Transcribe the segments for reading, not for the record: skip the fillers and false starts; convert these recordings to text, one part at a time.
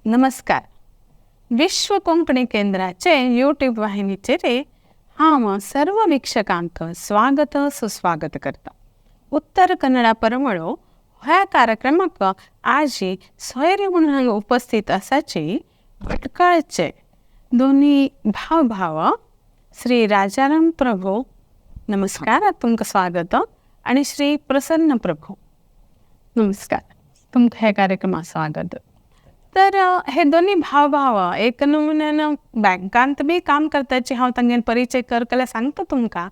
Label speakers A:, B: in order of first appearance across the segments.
A: नमस्कार. विश्व कोंकणी केंद्राचे यूट्यूब वाहिनीचेर हांव सर्व वीक्षकांक स्वागत सुस्वागत करता. उत्तर कन्नडा परमळो ह्या कार्यक्रमाक आजी सोयरे म्हणून हांगा उपस्थित आसाची भटकळचे दोन्ही भाव भाव श्री राजाराम प्रभू, नमस्कार, तुमकां स्वागत, आनी श्री प्रसन्न प्रभू, नमस्कार, तुमकां ह्या कार्यक्रमाक स्वागत. तर हे दोन्ही भाव भाव एक नमुन्यान बँकांत बी काम करताची हांव तांगेले परिचय करतले सांगता तुमकां.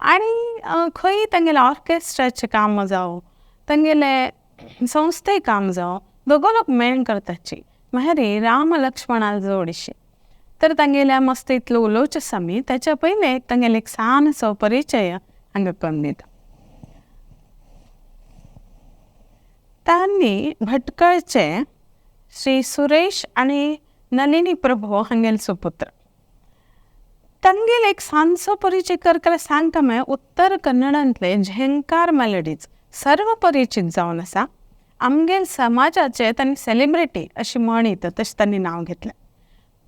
A: आनी खंय तांगेले ऑर्केस्ट्राचें काम जावं, तांगेले संस्थे काम जावं, दोगो लोक मेळून करताची, म्हळ्यार राम लक्ष्मणा जोडशी. तर तांगेल्या मस्त इतलो उलोवचें आसा आमी, ताच्या पयलें तांगेले एक ल्हानसो परिचय हांगा करून दिता. तांणी भटकळचे श्री सुरेश आनी नलिनी प्रभू हांगेले सुपुत्र. तांगेले एक ल्हानसो परिचय करतले सांगता म्हळ्यार उत्तर कन्नडांतले झेंकार मेलडीज सर्व परिचित जावन आसा. आमगेल समाजाचे तांणी सेलिब्रिटी अशी म्हणीत तशें तांणी नांव घेतलें.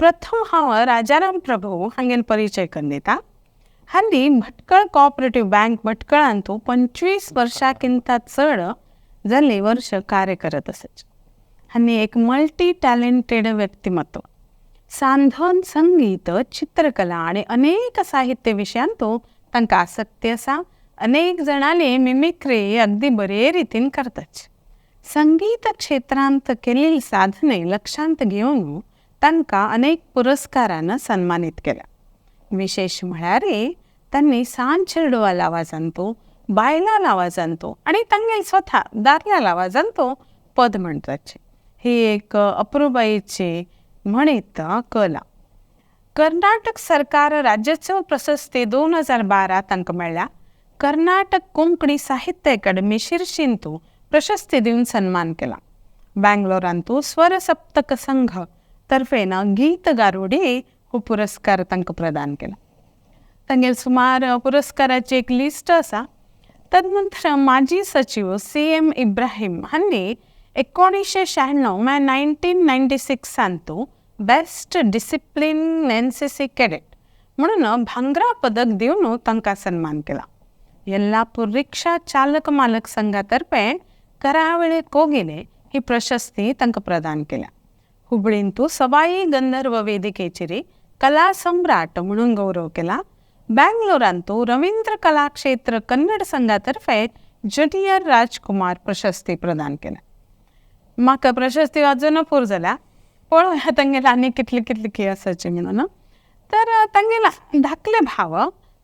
A: प्रथम हांव राजाराम प्रभू हांगेले परिचय करून दिता. हाली भटकळ कोऑपरेटिव्ह बँक भटकळांतू 25 वर्षांकिंत चड जाल्ली वर्ष कार्य करत आसाची. हांणी एक मल्टी टॅलेंटेड व्यक्तिमत्व, सांधन, संगीत, चित्रकला आनी अनेक साहित्य विशयांतू तांकां आसक्ती आसा. अनेक जाणांनी मिमिक्री अगदी बरे रितीन करताची. संगीत क्षेत्रांत केल्ली साधने लक्षांत घेवन तांकां अनेक पुरस्कारान सन्मानीत केल्या. विशेष म्हळ्यार तांणी सान चेडवाल आवाजांतू, बायलां आवाजांतू आनी तांगेले स्वता दादल्यां आवाजांतू पद म्हणटाची. ही एक अप्रुबायेची म्हणीत कला. कर्नाटक सरकार राज्योत्सव प्रशस्ती 2012 तांकां मेळ्ळ्या. कर्नाटक कोंकणी साहित्य अकादमी शिर्शींतू प्रशस्ती दिवन सन्मान केला. बँगलोरांतू स्वर सप्तक संघ तर्फेन गीत गारुडी हो पुरस्कार तांकां प्रदान केला. तांगेले सुमार पुरस्काराची एक लिस्ट आसा. तदनंतर माजी सचिव CM Ibrahim हांणी 1996 म्हळ्यार 1996 बेस्ट डिसिप्लीन NCC cadet म्हणून भांगरा पदक दिवन तांकां सन्मान केला. येल्लापूर रिक्षा चालक मालक संघातर्फे करावळे कोगिले ही प्रशस्ती तांकां प्रदान केल्या. हुबळींतू सवाई गंधर्व वेदिकेचेर कला सम्राट म्हणून गौरव केला. बँगलोरांतू रवींद्र कलाक्षेत्र कन्नड संघातर्फे ज्युनियर राजकुमार प्रशस्ती प्रदान केल्या. म्हाका प्रशस्ती अजून पूर जाल्या, पळोवया तांगेले आनी कितली कितली की आसाची म्हणून. तर तांगेला धाकले भाव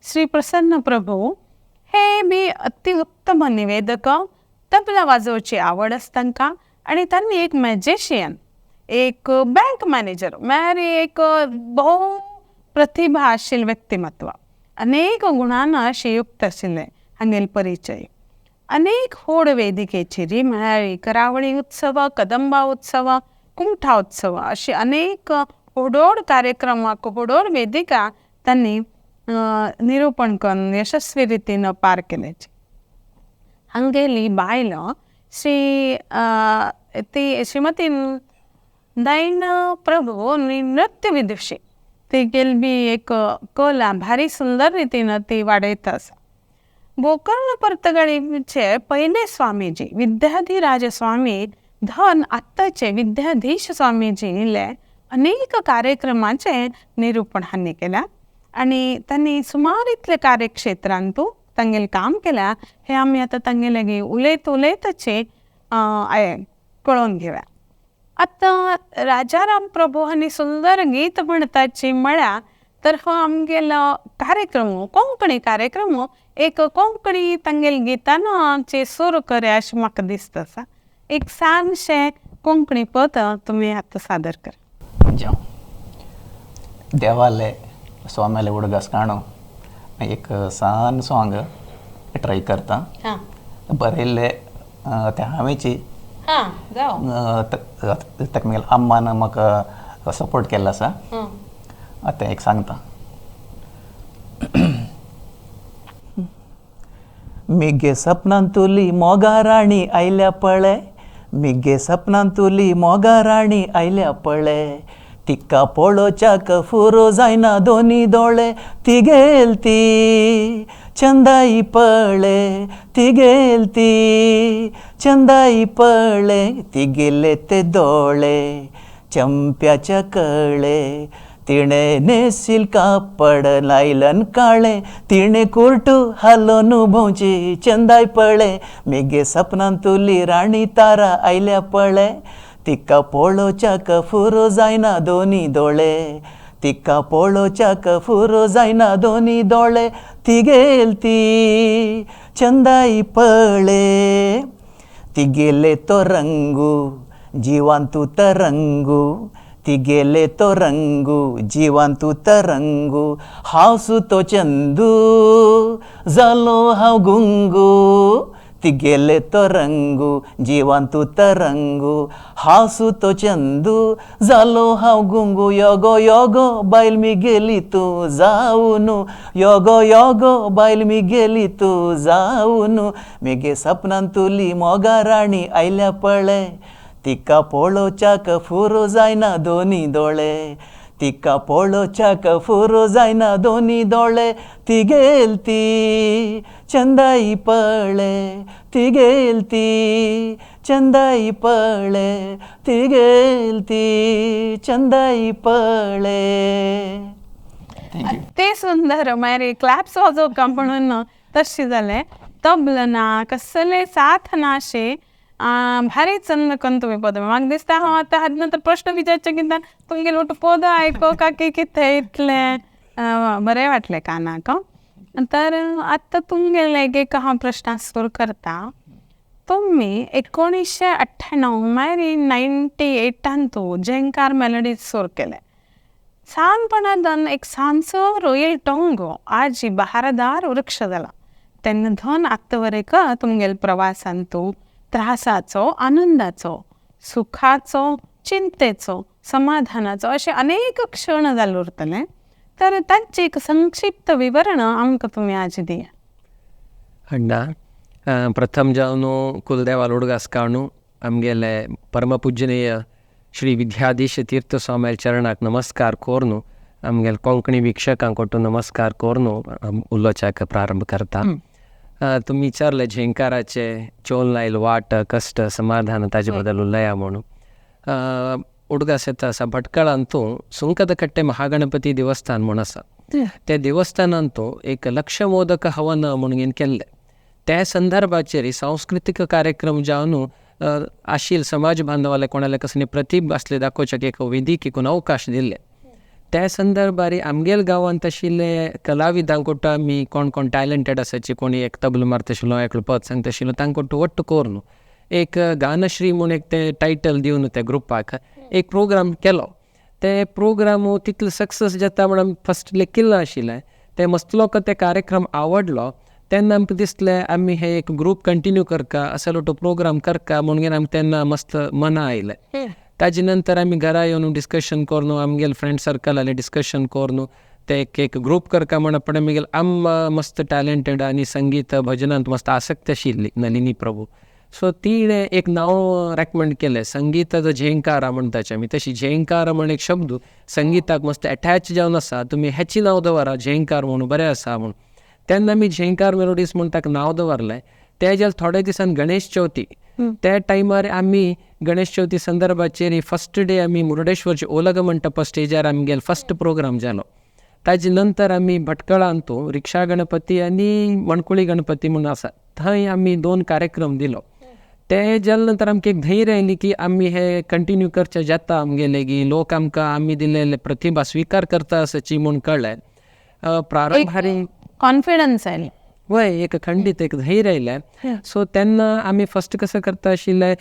A: श्री प्रसन्न प्रभू हे बी अतिउत्तम निवेदक, तबला वाजोवची आवड आसा तांकां आनी तांणी एक मॅजिशियन, एक बँक मॅनेजर, म्हळ्यार एक भोव प्रतिभा आशिल्लें व्यक्तिमत्व, अनेक गुणान अशें युक्त आशिल्लें हांगेले परिचय. अनेक होड वेदिकेचेर म्हळ्यार करावळी उत्सव, कदंबा उत्सव, कुमठा उत्सव असे अनेक होडोड कार्यक्रमाक होडोड वेदिका तांणी निरूपण करून यशस्वी रितीन पार केल्याची. हांगेली बायल श्री ती श्रीमती नयना प्रभू नृत्य विदुषी, ती गेली बी एक कला भारी सुंदर रितीन ती वाडयता आसा. गोकर्ण पर्तगाळीचे पयले स्वामीजी विद्याधिराज स्वामी धन आत्ताचे विद्याधीश स्वामीजीले अनेक कार्यक्रमाचे निरूपण हांणी केल्या आनी तांणी सुमार इतले कार्यक्षेत्रांतू तांगेलें काम केल्या. हे आमी आतां तांगेले उलयत उलयतचे कळोवन घेवया. आतां राजाराम प्रभू हांणी सुंदर गीत म्हणटाची म्हळ्यार तर हो आमगेलो कार्यक्रम कोंकणी कार्यक्रम एक कोंकणी तांगेले गितान सूर करे अशें म्हाका दिसता आसा. एक ल्हानशें कोंकणी पद तुमी आतां सादर करा.
B: देवाले स्वाम्याले उडगास काणू एक सान सॉंग ट्राय करता. बरयल्ले ते हांवेची ताका मागीर अम्मान म्हाका सपोर्ट केल्लो आसा, आतां एक सांगता. मिगे सपनांतुली मोगा राणी आयल्या पळे, मिगे सपनांतुली मोगा राणी आयल्या पळे तिका पळोवच्याक फुरो जायना दोनी दोळे तिगेल ती चंदाई पळे तिगेल ती चंदाई पळे तिगेले ते दोळे चंप्याच्या कळे तिणे नेसील कापड लायलन काळे तिणे कुर्टू हालोन भोंवची चंदाय पळे मिगे सपनांतुली राणी तारा आयल्या पळे तिका पळोवच्याक फुरो जायना दोनी दोळे तिका पळोवच्याक फुरो जायना दोनी दोळे तिगेल ती चंदाई पळे तिगेले तो रंगू जिवांतू तरंगू तिगेले तो रंगू जिवांतू तरंगू हांव सुतो चंदू जालो हांव गुंगू तिगेले तो रंगू जिवांतू तरंगू हांव सुतो चंदू जालो हांव गुंगू योगो योगो बायल मिगेली तूं जावन योगो योगो बायल मिगेली तूं जावन मिगे सपनांतुली मोगा राणी आयल्या पळे तिका पळोवच्याक फुरो जायना दोनी दोळे तिका पळोवच्याक फुरो जायना दोनी दोळे तिगेल ती चंदाई पळे तिगेल ती चंदाई पळे तिगेल ती चंदाई पळे.
A: ते सुंदर मागीर क्लॅप्स वाजोवका म्हणून तशें जालें. तबल ना कसले साथ ना अशें भारी चंद करून तुमी पद. म्हाका दिसता हांव आतां हाजे नंतर प्रश्न विचारचे कित्याक तुमगेले ओटू पद आयकोवका की कितें इतलें बरें वाटलें कानाक. तर आतां तुमगेले एक हांव प्रश्न सुरू करता. तुमी 1998 मागीर 98 तूं झेंकार मेलोडीज सुरू केलें. सानपणांत एक सांचो रोयल टोंगो आजी बहारदार वृक्ष जाला तेन्ना धन आत्तां वरेक तुमगेले प्रवासान तूं त्रासाचो आनंदाचो सुखाचो चिंतेचो समाधानाचो अशे अनेक क्षण जाले उरतले. तर तांचे एक संक्षिप्त विवरण आमकां तुमी आज दिया.
C: अण्णा प्रथम जावन कुलदेवा उडगास काणू आमगेले परमपूजनीय श्री विद्याधीश तीर्थ स्वामी चरणाक नमस्कार कोरनू आमगेले कोंकणी वीक्षकांक ओटू नमस्कार कोरनू उलोवच्याक प्रारंभ करता. तुमी विचारले झेंकाराचे चोल लायल वाट कश्ट समाधान ताजे बद्दल उलया म्हणून. उडगास येता आसा भटकळांतू सुंकदकट्टे महागणपती देवस्थान म्हूण आसा. त्या देवस्थानांतू एक लक्षमोदक हवन म्हणून केल्लें. त्या संदर्भाचेर सांस्कृतीक कार्यक्रम जावन आशिल समाज बांधवाले कोणाले कसले प्रतिभ आसले दाखोवच्याक एक वेदीक एक अवकाश दिल्ले. त्या संदर्भार आमगेल गांवांत आशिल्ले कलाविदांक ओट्टू आमी कोण कोण टॅलंटेड आसाची कोणी एक तबलो मारता आशिल्लो एकलो पद सांगता आशिल्लो तांकां ओट्टू वट्ट करून एक गानश्री म्हूण एक ते टायटल दिवन त्या ग्रुपाक एक प्रोग्राम केलो. ते प्रोग्राम तितलो सक्सेस जाता म्हूण आमी फस्ट लेखिल्लो आशिल्लें. ते मस्त लोकांक ते कार्यक्रम आवडलो तेन्ना आमकां दिसलें आमी हे एक ग्रूप कंटिन्यू करका असलो तो प्रोग्राम करका म्हणून आमकां तेन्ना मस्त मना आयलें. ताजे नंतर आमी घरा येवन डिस्कशन करून आमगेले फ्रेंड सर्कलाले डिस्कशन करून ते एक एक ग्रूप करका म्हण पण आमगेले आम्मा मस्त टॅलंटेड आनी संगीत भजनांत मस्त आसक्त आशिल्ली नलिनी प्रभू. सो तिणें एक नांव रेकमेंड केलें संगीताचो झेंकारा म्हणटाचे आमी. तशी झेंकार म्हण एक शब्द संगीताक मस्त एटॅच जावन आसा तुमी हेची नांव दवरा झेंकार म्हणून बरें आसा म्हणून. तेन्ना आमी झेंकार मेलोडीज म्हूण ताका नांव दवरलें. ते जाल्यार थोड्या दिसान गणेश चवथी त्या टायमार आमी गणेश चवथी संदर्भाचेर फस्ट डे आमी मुर्डेश्वरचे ओलग मंटप स्टेजार आमगेले फस्ट प्रोग्राम जालो. ताजे नंतर आमी भटकळांतू रिक्षा गणपती आनी मणकुळी गणपती म्हूण आसा थंय आमी 2 कार्यक्रम दिलो. ते जाले नंतर आमकां एक धैर्य आयली की आमी हे कंटिन्यू करचें जाता आमगेले की लोक आमकां आमी दिलेले प्रतिभा स्विकार करता आसाची म्हूण कळ्ळें. प्रारंभारी
A: कॉन्फिडन्स आयलें
C: वय एक खंडीत एक धैर्य आयलें. सो तेन्ना आमी फस्ट कसं करता आशिल्लें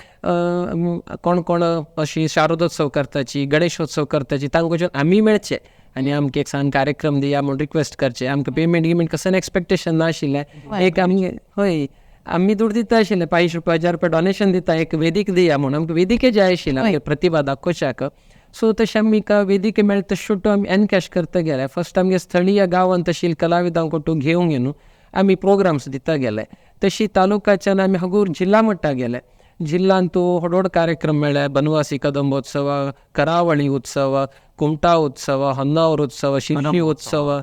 C: कोण कोण अशी शारदोत्सव करताची गणेशोत्सव करताची तांकां आमी मेळचे आनी आमकां एक सान कार्यक्रम दिया म्हूण रिक्वेस्ट करचे. आमकां पेमेंट गिमेंट कसं एक्सपेक्टेशन नाशिल्लें. एक आमगे हय आमी दुड दिता आशिल्ले 500 रुपया 1000 रुपया डोनेशन दिता एक वेदीक दिया म्हूण आमकां वेदिके जाय आशिल्लें आमगे प्रतिभा दाखोवच्याक. सो तशें आमी वेदिके मेळटा तशें आमी एनकॅश करता गेले. फस्ट आमगे स्थळीय गांवांत आशिल्ले कलाविदांक ओटू घेवन येवन आमी प्रोग्राम्स दिता गेले. तशी तालुकाच्यान आमी हगूर जिल्ला मट्टा गेले. ಜಿಲ್ಲಾಂತೂ ಹೊಡೋಡ್ ಕಾರ್ಯಕ್ರಮ ಮೇಳೆ, ಬನವಾಸಿ ಕದಂಬೋತ್ಸವ, ಕರಾವಳಿ ಉತ್ಸವ, ಕುಮಟಾ ಉತ್ಸವ, ಹೊನ್ನಾವರ ಉತ್ಸವ, ಶಿರ್ಸಿ ಉತ್ಸವ,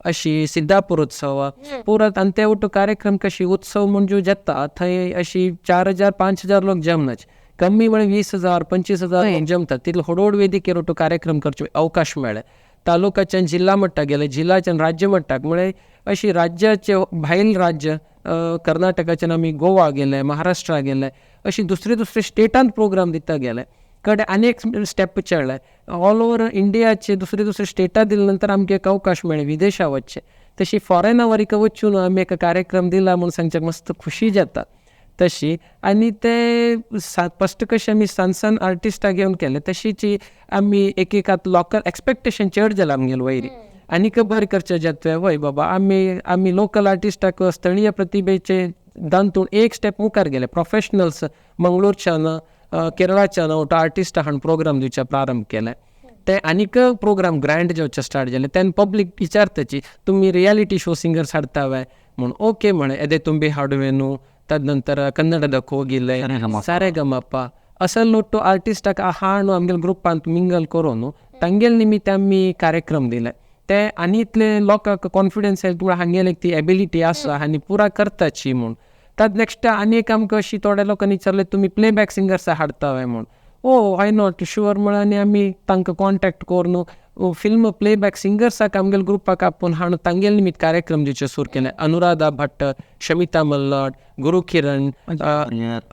C: अशी सिद्धापूर उत्सव, पुरा आनी ते ಒಟ್ಟು कार्यक्रम कशी उत्सव म्हणजे जाता थंय अशी 4000 5000 लोक जमनाच, कमी म्हळ्यार 20,000 25,000 लोक जमतात. तितलो होडोड वेदिकेर ಒಟ್ಟು कार्यक्रम करचे अवकाश मेळ्ळे. तालुकाच्यान जिल्हा मट्टाक गेले, जिल्हाच्यान राज्य मट्टाक, म्हळ्यार अशी राज्याचे भायल राज्य कर्नाटकाच्यान आमी गोवा गेले, महाराष्ट्रा गेले, अशी दुसरे दुसरे स्टेटांत प्रोग्राम दिता गेले. कडे आनी एक स्टेप चडले, ऑल ओवर इंडियाचे दुसरे दुसरे स्टेटां दिले नंतर आमकां एक अवकाश मेळ्ळे विदेशा वचचे. तशी फॉरेना वरीक वचून आमी एक कार्यक्रम दिला म्हूण सांगच्याक मस्त खुशी जाता तशी. आनी ते फस्ट कशें आमी सान सान आर्टिस्टाक घेवन केले तशीच आमी एक एक आतां लोकल एक्सपेक्टेशन चड जालां आमगेले वयरी आनीक बरें करचें जाता. वय बाबा आमी आमी लोकल आर्टिस्टाक स्थळीय प्रतिभेचे दांतून एक स्टेप मुखार गेले. प्रोफेशनल्स मंगळूरच्यान केरळाच्यान वटा आर्टिस्ट हाडून प्रोग्राम दिवचे प्रारंभ केले. ते आनीक प्रोग्राम ग्रँड जावचे स्टार्ट जाले. तेन्ना पब्लीक विचारताची तुमी रियलिटी शो सिंगर्स हाडटा वे म्हूण. ओके म्हळें, येदे तुंबी हाडुवे न्हू, तदनंतर कन्नडದ ಕೋಗಿಲೆ, सारेगमप असल ಒಟ್ಟು आर्टिस्टाक हाडून आमगेले ग्रुपांत मिंगल करून तांगेले निमित्त आमी कार्यक्रम दिले. ते आनी इतले लोकांक कॉन्फिडन्स येयले म्हळ्यार हांगेले ती एबिलिटी आसा आनी पुरा करताची म्हूण. तात नेक्स्ट आनी एक आमकां अशी थोड्या लोकांनी विचारलें तुमी प्लेबॅक सिंगर्स हाडटा काय म्हूण. ओ I not sure म्हळ्यार आनी आमी तांकां कॉन्टेक्ट करून फिल्म प्लेबॅक सिंगर्साक आमगेले ग्रुपाक आपोवन हाडून तांगेले निमित्त कार्यक्रम दिवचे सुरू केले. अनुराधा भट्ट, शमिता मल्लाड, गुरू किरण,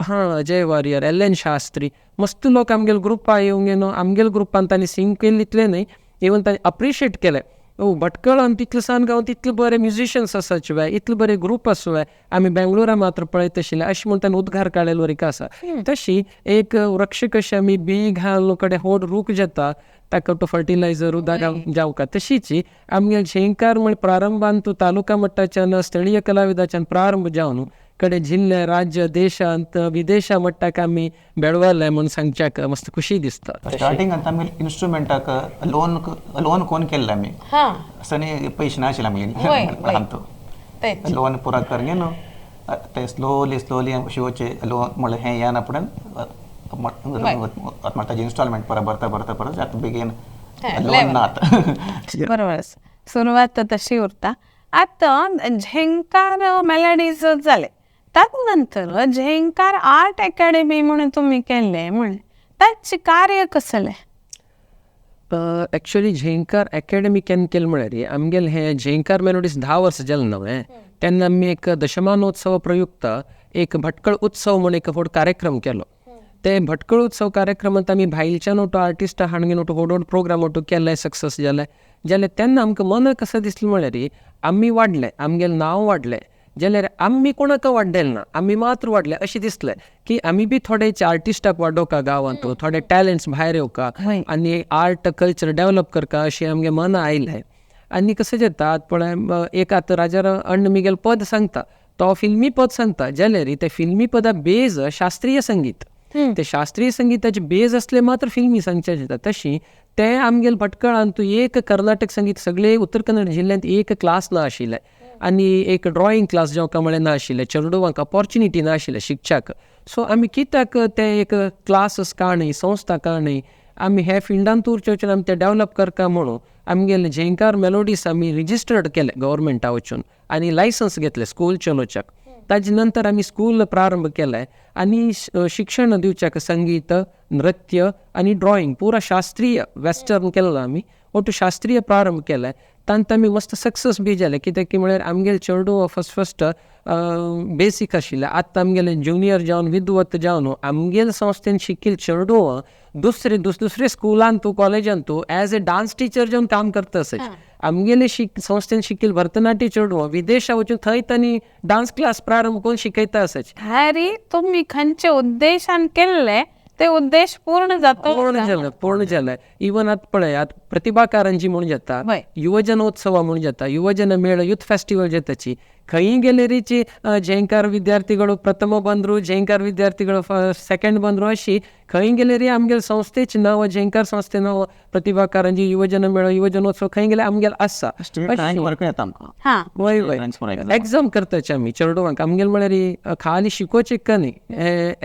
C: हां अजय वारियर, एल एन शास्त्री, मस्त लोक आमगेले ग्रुपा येवन आमगेले ग्रुपान तांणी सिंग केले इतलें न्हय, इवन तांणी अप्रिशिएट केलें. ओ भटकळान तितले सान गांवांत तितले बरे म्युजिशियन्स आसाचे वे, इतले बरे ग्रूप आसा वे, आमी बेंगलोरा मात्र पळयत आशिल्ले अशें म्हूण तांणी उद्गार काडलेलो वरी आसा. तशी एक वृक्ष कशें आमी बी घालून कडेन व्हड रूख जाता ताका तो फर्टिलायझर उदक जावका, तशीच आमगे झेंकार म्हळ्यार प्रारंभान तूं तालुका मट्टाच्यान स्थळीय कलाविदाच्यान प्रारंभ जावन कडे जिल्ले राज्य देशांत विदेशा मट्टाक आमी बेळवले म्हूण सांगच्याक मस्त खुशी दिसता.
B: स्टार्टिंग आतां आमी इन्स्ट्रुमेंटाक लोन लोन कोण केल्ले आमी, सनी पयशे नाशिल्ले आमगे आमचो लोन पुरा कर न्हू ते स्लोली स्लोली शिवचे लोन म्हळ्यार हें येना फुडें ताजे इन्स्टॉलमेंट परत भरता भरता परत आतां बेगीन लोन ना आतां.
A: बरोबर, सुरवात तशी उरता. आतां झेंकार मेलडीज जाले, तदनंतर झेंकार आर्ट अकॅडमी म्हणून तुम्ही केले म्हण ताचे कार्य कसलें?
C: एक्चुअली झेंकार अकॅडमी केन्ना केलें म्हळ्यार आमगेलें हें झेंकार मेलोडीज 10 वर्सां जालें न्हय, तेन्ना आमी एक दशमानोत्सव प्रयुक्त एक भटकळ उत्सव म्हूण एक व्हड कार्यक्रम केलो. ते भटकळ उत्सव कार्यक्रमांत आमी भायल्यान वटो आर्टिस्टां हाडून घेवन व्हड व्हड प्रोग्राम वटो केले, सक्सेस जाले. जाल्यार तेन्ना आमकां मनाक कशें दिसलें म्हळ्यार आमी वाडले, आमगेलें नांव वाडलें, जाल्यार आमी कोणाक वाडलें ना, आमी मात्र वाडले अशें दिसलें की आमी बी थोडे आर्टिस्टाक वाडोवका गांवांत, थोडे टॅलंट्स भायर येवका आनी आर्ट कल्चर डेवलप करका अशें आमगे मना आयलें. आनी कशें जाता पळय एक आतां राजा अण्ण मिगेल पद सांगता, तो फिल्मी पद सांगता, जाल्यार ते फिल्मी पदा बेज शास्त्रीय संगीत, ते शास्त्रीय संगीताचे बेज असले मात्र फिल्मी सांगचे जाता. तशी ते आमगेले भटकळांत एक कर्नाटक संगीत सगळे उत्तर कन्नड जिल्ल्यांत एक क्लास ना आशिल्ले आनी एक ड्रॉइंग क्लास जावका म्हळ्यार ना आशिल्लें, चेडवांक ऑपॉर्च्युनिटी ना आशिल्लें शिकच्याक. सो आमी कित्याक ते एक क्लासीस काडनी, संस्था काडनी, आमी हे फिल्डांत उरचे आमी ते डेवलप करका म्हणून आमगेले झेंकार मेलोडीस आमी रिजिस्टर्ड केले गव्हर्मेंटा वचून आनी लायसन्स घेतले स्कूल चलोवच्याक. ताजे नंतर आमी स्कूल प्रारंभ केले आनी शिक्षण दिवच्याक संगीत, नृत्य आनी ड्रॉइंग पुरा शास्त्रीय वेस्टर्न केल्लो आमी ಒಟ್ಟು शास्त्रीय प्रारंभ केले. तांत आमी मस्त सक्सेस बी जाले, कित्याक की म्हळ्यार आमगेले चेडूं फस्ट फस्ट बेसीक आशिल्लें. आतां आमगेले ज्युनियर जावन विद्वत जावन आमगेले संस्थेन शिकिल्ले चेडूं दुसरे दुसरे स्कुलांत कॉलेजांत एज ए डान्स टिचर जावन काम करता आसत. आमगेले संस्थेन शिकिल्ले भरतनाट्य चेडूं विदेशा वचून थंय तांणी डान्स क्लास प्रारंभ करून शिकयता आसत.
A: हरी तुमी खंयचे उद्देशान केल्ले ते उद्देश पूर्ण जाता,
C: पूर्ण जालें, पूर्ण जालें. इवन आतां पळय आतां प्रतिभा कारंजी म्हूण जाता, युवजनोत्सव म्हूण जाता, युवजन मेळ युथ फेस्टिवल जाताची, ಖಂಯ್ गेलेरीची झेंकार विद्यार्थीಗಳು ಪ್ರಥಮ ಬಂದರು, झेंकार ವಿದ್ಯಾರ್ಥಿಗಳು ಸೆಕೆಂಡ್ ಬಂದರು. अशी खंय गेलेरी आमगेले संस्थेचे नांव झेंकार संस्थे नांव प्रतिभा कारंजी, युवजन मेळ, युवजनोत्सव खंय गेले आमगेले आसा.
A: हां
C: वय वय एग्जाम करताचे आमी चेडवांक. आमगेले म्हळ्यार खाली शिकोवचें का न्ही,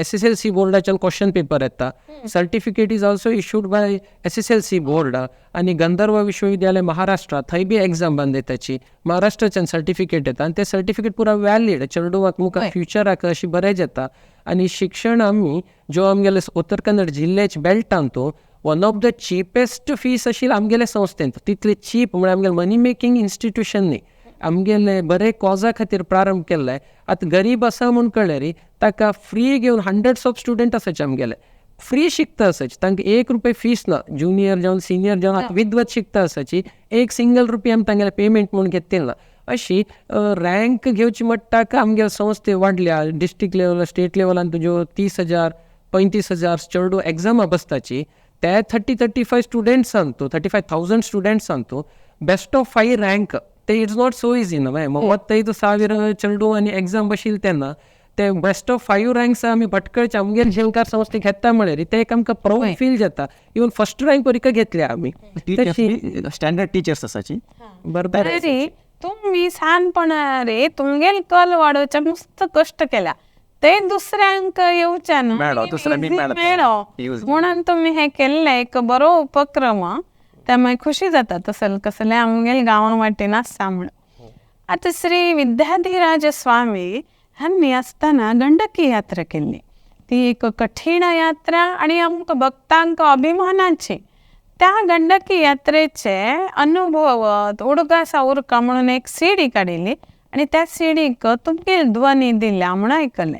C: SSLC बोर्डाच्यान क्वेश्चन पेपर येता. Certificate is also issued by SSLC board. आनी गंधर्व विश्वविद्यालय महाराष्ट्र थंय बी एग्जाम बांदयताची, महाराष्ट्राच्यान सर्टिफिकेट येता आनी ते सर्टिफिकेट पुरा व्हॅलीड चेडवांक मुखार फ्युचराक अशी बरें जाता. आनी शिक्षण आमी ज्यो आमगेले उत्तर कन्नड जिल्ल्याचे बेल्टान तो one of the cheapest fees आशिल्ली आमगेले संस्थेंत. तितले चीप म्हळ्यार आमगेले मनी मेकिंग इन्स्टिट्यूशन न्ही, आमगेले बरे कॉजा खातीर प्रारंभ केल्ले. आतां गरीब आसा म्हूण कळ्ळें रे ताका फ्री घेवन हंड्रेड्स ऑफ स्टुडंट आसाचे आमगेले, फ्री शिकता आसाची, तांकां एक रुपये फीस ना. ज्युनियर जावन सिनियर जावन आतां विद्वत शिकता आसाची, एक सिंगल रुपये आमी तांगेले पेमेंट म्हूण घेतली ना. अशी रँक घेवची म्हणटा आमगेले संस्थे वाडल्या डिस्ट्रिक्ट लेवल स्टेट लेवलान तुज्यो 30,000 35,000 चेडूं एग्जामा बसताची. ते 30-35 स्टुडंट्सान तूं 35,000 स्टुडंट्सान तूं बेस्ट ऑफ 5 रँक ते it's not so easy न्हय. 35,000 चेडूं आनी एग्जाम बशिल्ले तेन्ना ते बेस्ट ऑफ 5 रँक्स आमी भटकळचे आमगेले झेंकार संस्थे घेता म्हळ्यार ते एक आमकां प्रावड फील जाता. इवन फर्स्ट रँक वरी घेतल्या आमी.
B: स्टँडर्ड टिचर्स आसाची
C: बरोबर.
A: तुम्ही ल्हानपणा रे तुमगेल कल वाडोवच्या मस्त कश्ट केल्या, ते दुसऱ्यांक येवच्या न्हू मेळो म्हणून तुमी हे केल्ले एक बरो उपक्रम. त्या मागीर खुशी जाता तसले कसले आमगेले गांवां वाटेन आसा म्हणून. आतां श्री विद्याधिराज स्वामी हांणी आसतना गंडकी यात्रा केल्ली, ती एक कठीण यात्रा आनी आमकां भक्तांक अभिमानाची. त्या गंडकी यात्रेचे अनुभव उडगासा उरका म्हणून एक सीडी काडिल्ली आनी त्या सीडीक तुमगे ध्वनी दिल्या म्हणून आयकलें.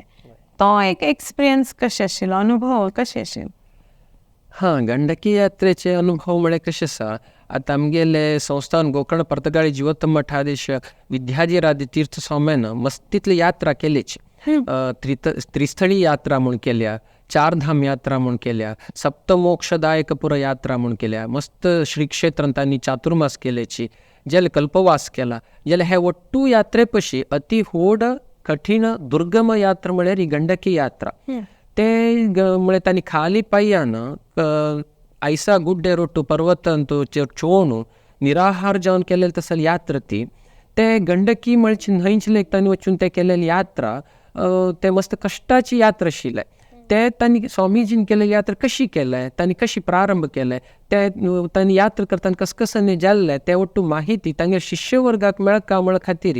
A: तो एक एक्सपिरियन्स कशें आशिल्लो, अनुभव कशें आशिल्लो?
C: हां, गंडकी यात्रेचे अनुभव म्हळ्यार कशें आसा, आतां आमगेले संस्थान गोकर्ण पर्तगाळी जिवोत्तम मठाधीश विद्याधिराज तीर्थ स्वाम्यान मस्तीतली यात्रा केलीच. त्रिस्थळी यात्रा म्हूण केल्या, चारधाम यात्रा म्हूण केल्या, सप्तमोक्षदायकपुर यात्रा म्हूण केल्या, मस्त श्री क्षेत्रांत तांणी चातुर्मास केल्याची, जेल कल्पवास केला. जाल्यार हे ಒಟ್ಟು यात्रे पशी अति व्हड कठीण दुर्गम यात्रा म्हळ्यार ही गंडकी यात्रा. ते म्हळ्यार तांणी खाली पांयान आयसा गुड्डे रोट्टू पर्वतांतू चोवन निराहार जावन केलेली तसली यात्रा ती. ते गंडकी म्हळची न्हंयचे लेक तांणी वचून ते केलेली यात्रा ते मस्त कश्टाची यात्रा आशिल्ले. ते तांणी स्वामीजीन केलेली यात्रा कशी केले, तांणी कशी प्रारंभ केले, ते तांणी यात्रा करतना कस कसांनी जाल्ले ते ಒಟ್ಟು माहिती तांगे शिष्यवर्गाक मेळका म्हळ खातीर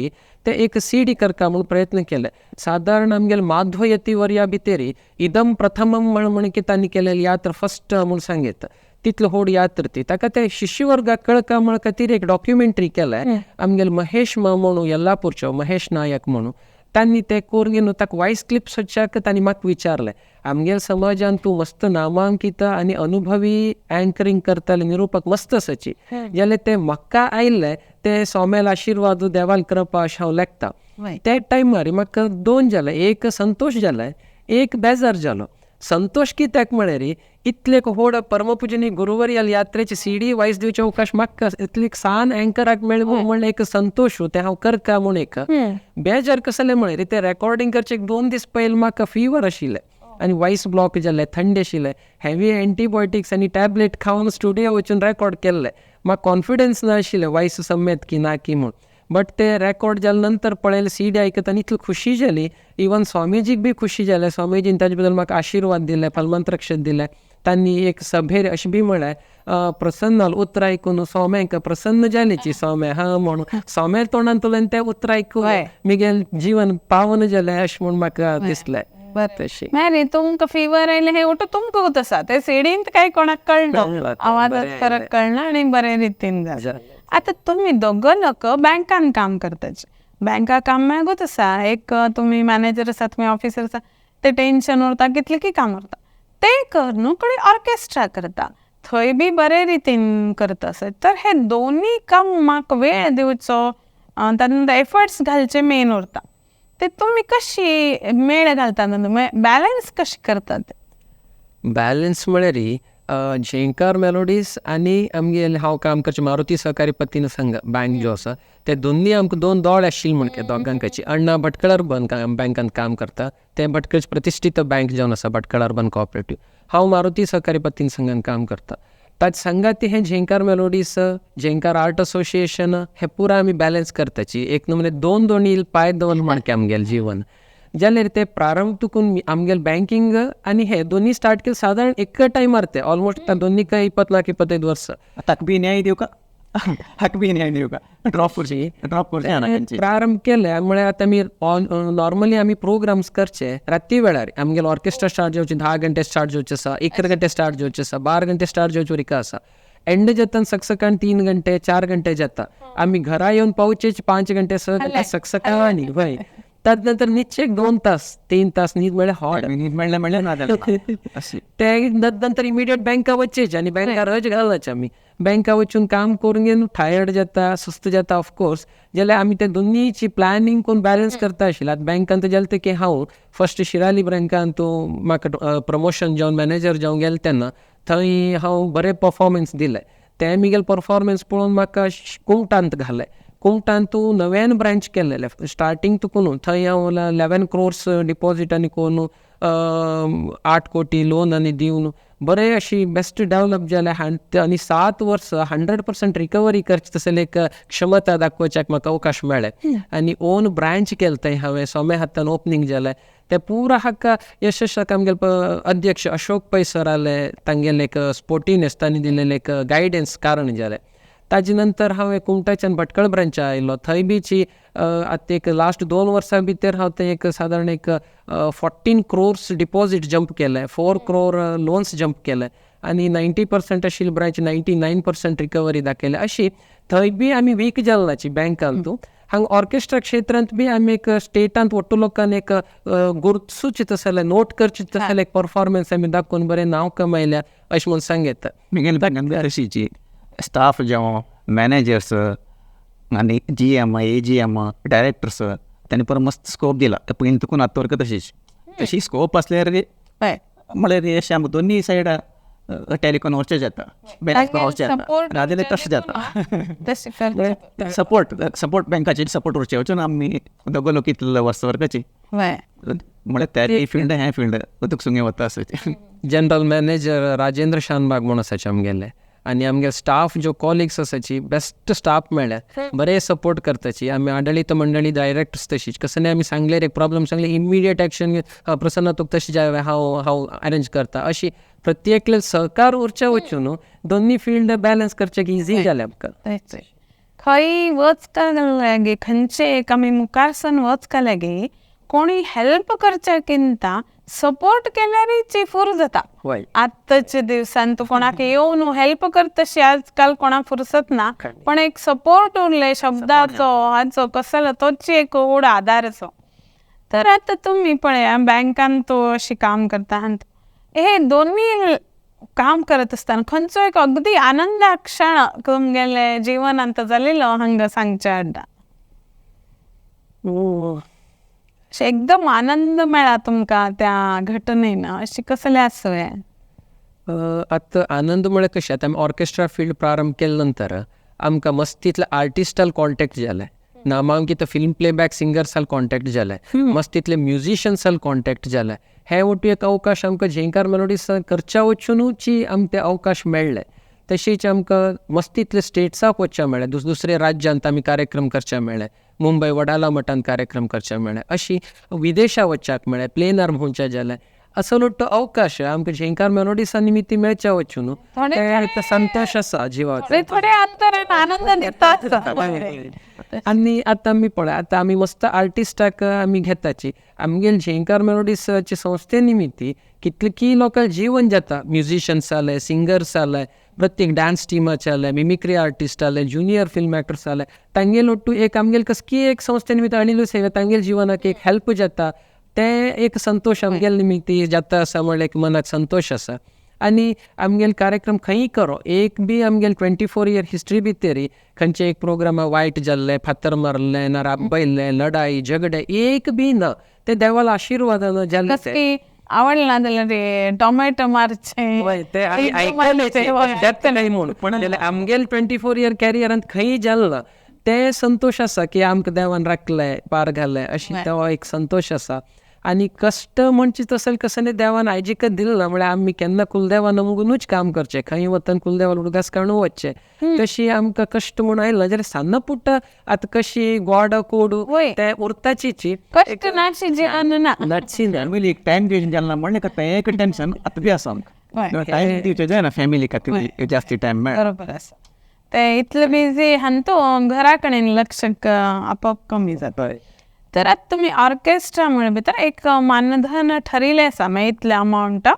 C: ते एक सीडी करका म्हूण प्रयत्न केले. सादारण आमगेले माध्वयती वर्या भितरी इदम प्रथमम म्हण म्हण की तांणी केलेली यात्रा फर्स्ट म्हूण सांगीत तितलो व्हड यात्रा ती. ताका ते शिष्यवर्गाक कळका म्हळ खातीर एक डॉक्युमेंटरी केले आमगेले महेश मा म्हणून येल्लापूरचो महेश नायक म्हणून तांणी ते करून घेवन ताका वॉयस क्लिप सोदच्याक तांणी म्हाका विचारलें. आमगेले समाजान तूं मस्त नामांकीत आनी अनुभवी अँकरींग करताले, निरुपक मस्त आसाची, जाल्यार ते म्हाका आयिल्ले ते स्वाम्याल आशिर्वाद देवाल कृपा अशें हांव लेखता. त्या टायमार म्हाका दोन जाले, एक संतोश जाले, एक बेजार जालो. संतोश कित्याक म्हळ्यार इतले व्हड परमपूजनी गुरुवर्याल यात्रेची सीडी वायस दिवचे अवकाश म्हाका इतली सान अँकराक मेळ्ळें म्हणल्यार एक संतोश तें हांव करता म्हूण. एक बेजार कसलें म्हळ्यार ते रेकॉर्डिंग करचे 2 दीस पयलीं म्हाका फिवर आशिल्लें आनी वॉयस ब्लॉक जाल्लें, थंड आशिल्लें, हेवी एंटीबायोटिक्स आनी टॅबलेट खावन स्टुडियो वचून रेकॉर्ड केल्लें. म्हाका कॉन्फिडन्स ना आशिल्लें वॉयस सम्यक की ना की म्हूण. बट ते रेकॉर्ड जाले नंतर पळयलें सीडी आयकतना इतली खुशी जाली, इवन स्वामीजीक बी खुशी जालें. स्वामीजीन ताजे बद्दल म्हाका आशिर्वाद दिले, फलमंत्रक्षत दिले. तांणी एक सभेर अशें बी म्हळें प्रसन्न उतरां आयकून स्वाम्यांक प्रसन्न जालीची स्वाम्या हा म्हणून स्वाम्या तोंडांतल्यान तें उतरां आयकून मिगेल जीवन पावन जालें अशें म्हूण म्हाका दिसलें. तशें
A: मागीर तुमकां फिवर आयलें हें ओटो तुमकां आसा ते सीडींत काय कोणाक कळना, आवाजात फरक कळना आनी बरे रितीन जालें. आतां तुमी दोग लोक बँकान काम करताचे, बँका काम मागूच आसा, एक तुमी मॅनेजर आसा, तुमी ऑफिसर आसा, ते टेन्शन उरता कितलें की काम उरता, ते कर न्हू कडे ऑर्केस्ट्रा करता थंय बी बरे रितीन करता आसत. तर हे दोनूय काम म्हाका वेळ दिवचो, तातूंत एफर्ट्स घालचे मेन उरता, ते तुमी कशी मेळ घालता, बॅलन्स कशी करतात?
C: बॅलन्स म्हळ्यार झेंकार मेलोडीज आनी आमगेले हांव काम करचें मारुती सहकारी पत्तीन संघ बँक जो आसा ते दोन्ही आमकां दोन दोळे आशिल्ले म्हणके दोगांकाची. अण्णा भटकळ अर्बन बँकान काम करता, ते भटकळचे प्रतिश्ठीत बँक जावन आसा भटकळ अर्बन कॉपरेटीव. हांव मारुती सहकारी पत्तीन संघान काम करता. ताचे संगाती हें झेंकार मेलोडीज, झेंकार आर्ट असोसिएशन हे पुरा आमी बॅलन्स करताची. एक नमुने दोन दोन पांय दवरून म्हणके आमगेलें जीवन जाल्यार ते प्रारंभ तुकून आमगेले बँकींग आनी हे दोन्ही स्टार्ट केले सादारण एक टायमार ते ऑलमोस्ट दोन्ही काय 20-25 वर्सां.
B: ताका बी न्याय दिवका, हाका बी न्याय दिवका, ड्रॉप करची ड्रॉप करचे
C: प्रारंभ केले. म्हळ्यार आतां आमी नॉर्मली आमी प्रोग्राम्स करचे राती वेळार. आमगेले ऑर्केस्ट्रा स्टार्ट जावचे 10 घंटे स्टार्ट जावचे आसा, 11 घंटे स्टार्ट जावचे आसा, 12 घंटे स्टार्ट जावचे रिका आसा. एंड जाता सकसकान 3 घंटे 4 घंटे जाता. आमी घरा येवन पावचे 5 घंटे 6 घंटे सकसकानी वय. तदनंतर निश्चय 2 तास 3 तास न्हीद म्हळ्यार हॉट
B: न्हीद मेळ्ळें मेळ्ळें ना जाल्यार
C: ते नंतर इमिडिएट बँका वचचेच आनी बँका रज घालचे. आमी बँका वचून काम करून घेवन टायर्ड जाता, सुस्त जाता ऑफकोर्स. जाल्यार आमी ते दोन्हीची प्लॅनिंग करून बॅलन्स करता आशिल्ले. आतां बँकान जालें तें की हांव फर्स्ट शिराली बँकान तूं म्हाका प्रमोशन जावन मॅनेजर जावन गेलें तेन्ना थंय हांव बरें परफॉर्मन्स दिलें. तें म्हगेलें परफॉर्मन्स पळोवन म्हाका कुमटांत घालें. कुमटान तूं नव्यान ब्रांच केल्लें स्टार्टींग तुकून थंय हांव 11 क्रोर्स डिपॉजीट आनी करून 8 कोटी लोन आनी दिवन बरें अशी बेस्ट डेवलप जालें. आनी 7 वर्सां 100% रिकवरी करची तसले एक क्षमता दाखोवच्याक म्हाका अवकाश मेळ्ळें. आनी ओन ब्रांच केलें थंय हांवें सोम्या हातान ओपनींग जालें. तें पुरा हाका यशस्वी आमगेले अध्यक्ष अशोक पै सर आले, तांगेलें एक स्पोर्टिवनेस तांणी दिलेलें एक गायडन्स कारण जालें. ताजे नंतर हांवें कुमटाच्यान भटकळ ब्रांचा आयलो. थंय बीची आतां एक लास्ट 2 वर्सां भितर हांव थंय एक सादारण एक 14 क्रोर्स डिपॉजीट जंप केलें, 4 क्रोर लोन्स जंप केले आनी 90% आशिल्ली ब्रांच 99% रिकवरी दाखयले. अशी थंय बी आमी वीक जाल नाची बँकान तूं. हांगा ऑर्केस्ट्रा क्षेत्रांत बी आमी एक स्टेटांत ಒಟ್ಟು लोकांनी एक गुरसूची तसले नोट करची तसले एक परफॉर्मन्स आमी दाखोवन बरें नांव कमयल्या अशें म्हूण सांगता.
B: म्हगेले बँकान बी तशीची स्टाफ जावं मॅनेजर्स आनी G M A G M directors तांणी परत मस्त स्कोप दिला. पयलीं तुकून आतां वर्क तशीच तशी स्कोप आसल्यार म्हळ्यार अशें आमकां दोनूय सायडा टॅली करून वचचें जाता, बॅलन्स करून वचचें जाता, नाजाल्यार तशें जाता. सपोर्ट सपोर्ट बँकाचेर सपोर्ट उरचें वचून आमी दोगो लोक इतले वर्स वर्गाची म्हळ्यार ते फिल्ड हें फिल्ड तुका सुंगे वता आसता.
C: जनरल मॅनेजर राजेंद्र शानबाग म्हूण आसाचे आमगेले आनी आमगे स्टाफ जो कॉलिग्स आसाची बेस्ट स्टाफ मेळ्ळ्या, बरे सपोर्ट करताची. आमी आडळीत मंडळी डायरेक्टर्स तशीच कसं आमी सांगले एक प्रॉब्लम सांगले इमिडिएट एक्शन प्रसन्न तुका तशें जाय हांव हांव अरेंज करता. अशी प्रत्येकले सहकार उरचे वचून न्हू दोन्ही फिल्ड बॅलन्स करचें इजी जालें आमकां.
A: खंय वचका गे खंयचे एक आमी मुखारसन वचका लागी कोणी हेल्प करच्या किंता सपोर्ट केल्यारच फुर जाता. आतांच्या दिवसान तूं कोणाक येवन हेल्प करतशी आजकाल कोणाक फुरसत ना, पण एक सपोर्ट उरले शब्दाचो हाचो कसलो तोच एक व्हड आदाराचो. तर आतां तुमी पळया बँकान तो अशी काम करता, हे दोन्ही काम करत आसतना खंयचो एक अगदी आनंदा क्षण तुमगेले जिवनांत जालेलो हांगा सांगचे हाडटा, अशें एकदम आनंद मेळा तुमकां त्या घटनेन, अशें कसलें आसूं?
C: आतां आनंद म्हळ्यार कशें आतां आमी ऑर्केस्ट्रा फिल्ड प्रारंभ केले नंतर आमकां मस्तीतले आर्टिस्टाल कॉन्टेक्ट जाले, नामांकीत फिल्म प्लेबॅक सिंगर्साल कॉन्टेक्ट जाले, मस्तीतले म्युजिशन्साल कॉन्टेक्ट जाले. हे वटू एक अवकाश आमकां झेंकार मेलोडीस करच्या वचुनूची आमकां ते अवकाश मेळ्ळे. तशीच आमकां मस्तीतले स्टेट्साक वचचें मेळ्ळें, दुसऱ्या राज्यांत आमी कार्यक्रम करचे मेळ्ळे, मुंबय वडाला मठांत कार्यक्रम करचे मेळ्ळे, अशी विदेशा वचच्याक मेळ्ळें, प्लेनार भोंवचें जालें. असो तो अवकाश आमकां झेंकार मेलोडीसा निमित्त मेळच्या वचून ते संतोश आसा जिवाचो,
A: थोडे अंतरान आनंद दिता.
C: आनी आतां आमी पळय आतां आमी मस्त आर्टिस्टाक आमी घेताची आमगेले झेंकार मेलोडीसाचे संस्थे निमित्ती कितले की लोकांक जीवन जाता, म्युजिशन्स जाले, सिंगर्स जाले, प्रत्येक डान्स टिमाचे आले, मिमिक्री आर्टिस्ट आले, ज्युनियर फिल्म एक्टर्स आले, तांगेल ಒಟ್ಟು एक आमगेले कसकी एक संस्थे निमित्त अनिल सेवा तांगेल जिवनाक एक हेल्प जाता, ते एक संतोश आमगेले निमित्ती जाता आसा म्हळ्यार एक मनाक संतोश आसा. आनी आमगेले कार्यक्रम खंय करो एक बी आमगेले 24 इयर हिस्ट्री भितर खंयचे एक प्रोग्रामा वायट जाल्ले, फातर मारले ना, राबयल्ले, लढाई झगडे एक बी ना, ते देवाला आशिर्वादान जाल्ले.
A: आवडना जाल्यार टोमॅटो मारचे.
C: ते आयकले म्हणून आमगेले 24 इयर कॅरियरांत खंय जालें ना ते संतोश आसा की आमकां देवान राखले पार घाले अशी तो एक संतोश आसा. आनी कश्ट म्हणजे तसले कसले देवान आयजीकच दिलें ना, म्हळ्यार आमी केन्ना कुलदेवा नमगुनूच काम करचें, खंय वतन कुलदेवान उडगास काडून वचचें, तशी आमकां कश्ट म्हूण आयला जाल्यार सान्न पुट्टा आतां कशी गोड कोडू ते उरताचीची
A: कश्ट नाशी ना
C: नाची ना.
B: फॅमिलीक टायम दिवचें जालें ना म्हणलें तें एक टेन्शन आतां बी आसा आमकां, टायम दिवचें जायना फॅमिली खातीर जास्ती टायम मेळना.
A: बरोबर आसा ते इतले बिजी हांतो घरा कडेन लक्ष आपोआप कमी जाता. तर आतां तुमी ऑर्केस्ट्रा म्हळ्यार भितर एक मानधन ठरिल्लें आसा, मागीर इतले अमावंट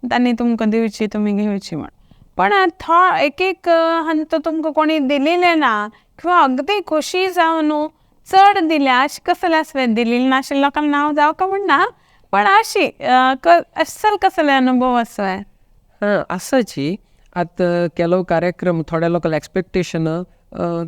A: तांणी तुमकां दिवची तुमी घेवची म्हण, पण एक एक हांतो तुमकां कोणी दिलेलें ना किंवा अगदी खोशी जावन चड दिल्या अशें कसलें आसलें दिलेलें नाशिल्लें लोकांक नांव जावं का म्हण ना, पण अशी असल कसले अनुभव आसा?
C: हां आसाची. आतां केलो कार्यक्रम थोड्या लोकांक एक्सपेक्टेशन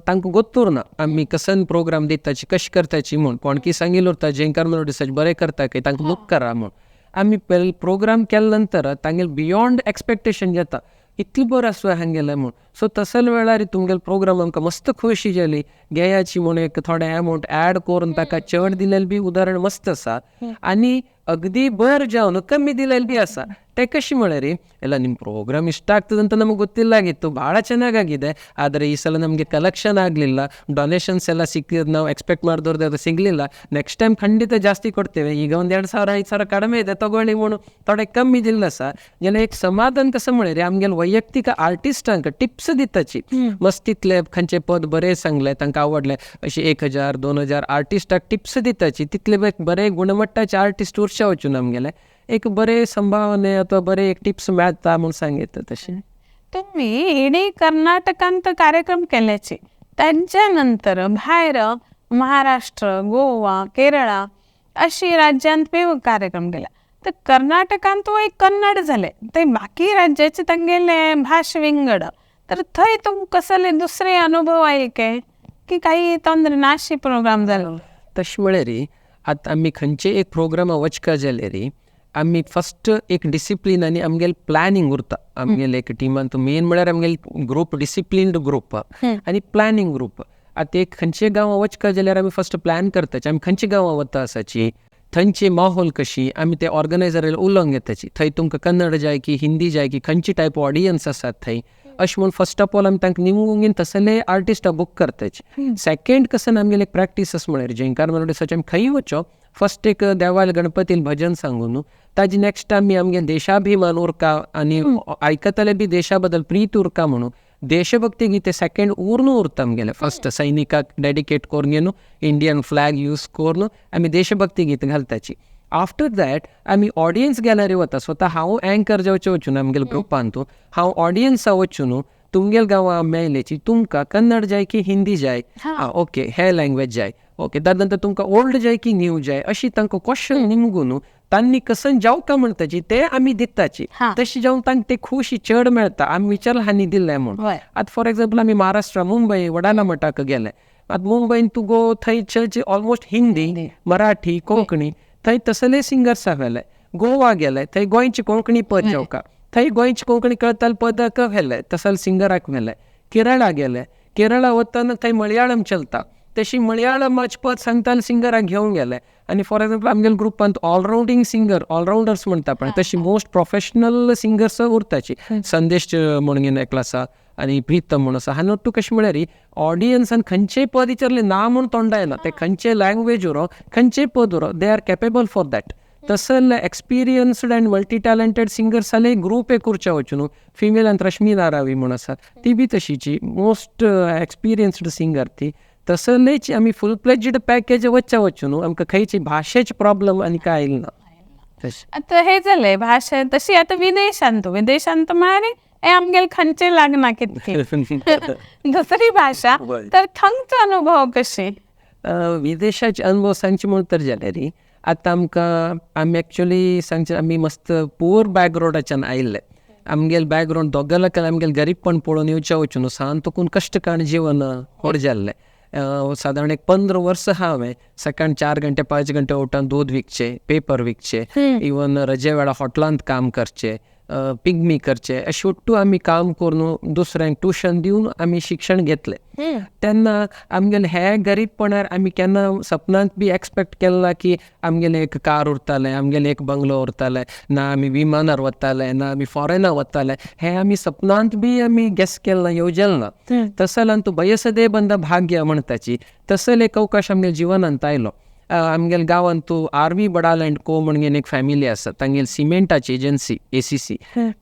C: तांकां गोत्तूर ना आमी कसन प्रोग्राम दिताची कशें करताची म्हूण, कोण की सांगिल्लें उरता जेंकार मेलोडीसाचे बरें करता काय तांकां लूक करा म्हूण. आमी पयलीं प्रोग्राम केले नंतर तांगेले बियोंड एक्सपेक्टेशन जाता, इतलें बरें आसू हांगेलें म्हूण. सो तसले वेळार तुमगेले प्रोग्राम आमकां मस्त खुशी जाली घेयाची म्हूण एक थोडे अमावंट एड करून ताका चड दिलेलें बी उदाहरण मस्त आसा आनी अगदी बर जावन ಕಮ್ಮಿ ದಿಲೆಲ್ಲಿ ಬಿ ಆಸ. ते ಕಶಿ म्हळ्ಯಾರಿ ಎಲ್ಲ ನಿಮ್ಮ ಪ್ರೋಗ್ರಾಮ್ ಇಷ್ಟ ಆಗ್ತದೆ ಅಂತ ನಮಗೆ ಗೊತ್ತಿಲ್ಲ ಆಗಿತ್ತು, ಭಾಳ ಚೆನ್ನಾಗಾಗಿದೆ, ಆದರೆ ಈ ಸಲ ನಮಗೆ ಕಲೆಕ್ಷನ್ ಆಗಲಿಲ್ಲ, ಡೊನೇಷನ್ಸ್ ಎಲ್ಲ ಸಿಕ್ಕಿದ್ದು ನಾವು ಎಕ್ಸ್ಪೆಕ್ಟ್ ಮಾಡಿದವ್ರದ್ದು ಅದು ಸಿಗಲಿಲ್ಲ, ನೆಕ್ಸ್ಟ್ ಟೈಮ್ ಖಂಡಿತ ಜಾಸ್ತಿ ಕೊಡ್ತೇವೆ, ಈಗ ಒಂದು 2,000 5,000 ಕಡಿಮೆ ಇದೆ ತಗೊಳ್ಳಿ म्हणून थोडे कमी दिले आसा. जाल्यार एक समाधान कसं म्हळ्यार आमगेले वैयक्तीक आर्टिस्टांक टिप्स दिताची मस्त तितले खंयचे पद बरें सांगलें तांकां आवडलें अशें 1,000 2,000 आर्टिस्टाक टिप्स दिताची, तितले बरे गुणमट्टाचे आर्टिस्ट उरचे वचून आमगेले एक बरे संभावने अथवा बरे एक टिप्स मेळता म्हूण सांगितलं. तशें
A: तुम्ही इडी कर्नाटकांत कार्यक्रम केल्याचे त्यांच्यानंतर भायर महाराष्ट्र, गोवा, केरळा अशी राज्यांत बी कार्यक्रम केला, तर कर्नाटकांत तो एक कन्नड झाले ते बाकी राज्याचे तांगेले भाश विंगड, तर थंय तुमकां कसले दुसरे अनुभव आयले काय की काही ತೊಂದರೆ नाशी प्रोग्राम जालो?
C: तशें म्हळ्यार आतां आमी खंयचे एक प्रोग्रामा वचका जाल्यार आमी फस्ट एक डिसिप्लीन आनी आमगेले प्लॅनिंग उरता आमगेले एक टिमान. मेन म्हळ्यार आमगेले ग्रुप डिसिप्लिन्ड ग्रुप आनी प्लॅनिंग ग्रुप. आतां एक खंयचे गांवां वचका जाल्यार आमी फस्ट प्लॅन करताची आमी खंयच्या गांवां वता आसाची, थंयची माहोल कशी आमी ते ऑर्गनायजर उलोवंक घेताची, थंय तुमकां कन्नड जाय की हिंदी जाय की खंयची टायप ऑडियन्स आसात थंय, अशें म्हूण फस्ट ऑफ ऑल आमी तांकां निमून घेवन तसले आर्टिस्टां बूक करताची. सेकेंड कसन आमगेले एक प्रॅक्टीस आसा म्हळ्यार जेंकार मेलोडीसाचे आमी खंय वचो फस्ट एक देवाल गणपतीन भजन सांगून ताजी नेक्स्ट आमी आमगे देशाभिमान उरका आनी आयकतले बी देशा बद्दल प्रीत उरका म्हणून देशभक्ती गीते सेकेंड उर्नू उरता आमगेले. फस्ट सैनिकाक डेडिकेट करून घेवन इंडियन फ्लॅग यूज करून आमी देशभक्ती गीत घालताची. आफ्टर that आमी ऑडियन्स गॅलरी वता, स्वता हांव एंकर जावचें वचून आमगेले ग्रुपांतू हांव ऑडियन्सा वचून तुमगेले गांवां मेळ्ळेची तुमकां कन्नड जाय की हिंदी जाय, आं ओके हे लँग्वेज जाय, ओके ताजे नंतर तुमकां ओल्ड जाय की न्यू जाय, अशी तांकां क्वेश्चन निमगून तांणी कसन जावका म्हणटाची ते आमी दिताची, तशें जावन तांकां ते खुशी चड मेळटा. आमी विचारलें हांणी दिल्लें म्हूण. आतां फॉर एग्जाम्पल आमी महाराष्ट्रा मुंबय वडाला मठाक गेले, आतां मुंबयन तूं गो थंय चडशी ऑलमोस्ट हिंदी मराठी कोंकणी थंय तसले सिंगर्स व्हेले. गोवा गेले थंय गोंयची कोंकणी पद जावका, थंय गोंयची कोंकणी कळताले पदक व्हेले तसले सिंगराक व्हेले. केरळा गेले, केरळा वतना थंय मलयाळम चलता तशी मलयाळमाचे पद सांगताले सिंगराक घेवन गेले. आनी फॉर एग्जाम्पल आमगेले ग्रुपांत ऑलरावंडींग सिंगर ऑलरावंडर्स म्हणटा पळय तशी मोस्ट प्रोफेशनल सिंगर्स उरताची. संदेश म्हणून एकलो आसा आनी प्रीतम म्हूण आसा. हांगा तूं कशें म्हळ्यार ऑडियन्सान खंयचेय पद विचारलें ना म्हूण तोंडा येना, ते खंयचेय लँग्वेज उरो खंयचेय पद उरो they are capable for that. तसले experienced and multi talented singers जाले ग्रूप एक उरचे वचून न्हू. फिमेलांत रश्मी नारावी म्हूण आसा ती बी तशीची मोस्ट एक्सपिरियन्स्ड सिंगर ती. तसलेच आमी फूल फ्लेज्ड पॅकेज वचचे वचून न्हू, आमकां खंयची भाशेचे प्रॉब्लम आनी कांय येयलें ना.
A: आतां हें जालें भाशा तशी. आतां विदेशांत विदेशांत म्हळ्यार हे आमगेले खंयचे लागना कितके दुसरी भाशा, तर थंयचो अनुभव कशे?
C: विदेशाचे अनुभव सांगचे म्हूण तर जाल्यार आतां आमकां आमी एक्चुअली सांगचे आमी मस्त पुअर बॅकग्रावंडाच्यान आयिल्ले. आमगेले बॅकग्रावंड दोगां लोकांक आमगेले गरीबपण पळोवन येवचें वचून सान तकून कश्ट काण जिवन व्हड जाल्लें. सादारण एक 15 वर्सां हांवें सकाळ 4 घंटे 5 घंटे उठून दूद विकचे, पेपर विकचे, इवन रजे वेळा हॉटलांत काम करचे, पिग्मी करचे, अशें उट्टू आमी काम करून दुसऱ्यांक ट्युशन दिवन आमी शिक्षण घेतलें. तेन्ना आमगेले हे गरीबपणार आमी केन्ना सपनांत बी एक्सपेक्ट केलें की आमगेले एक कार उरतालें, आमगेले एक बंगलो उरतालें, ना आमी विमानार वताले, ना आमी फॉरेनार वताले, हें आमी सपनांत बी आमी गेस केलें ना, येवजलें ना. तसल्यान तूं बयसदे बंद भाग्य म्हणटाची तसले एक अवकाश आमगे जिवनांत आयलो. आमगेले गांवांत तूं आर व्ही बडाल अँड को म्हणून एक फॅमिली आसा, तांगेली सिमेंटाची एजन्सी ACC,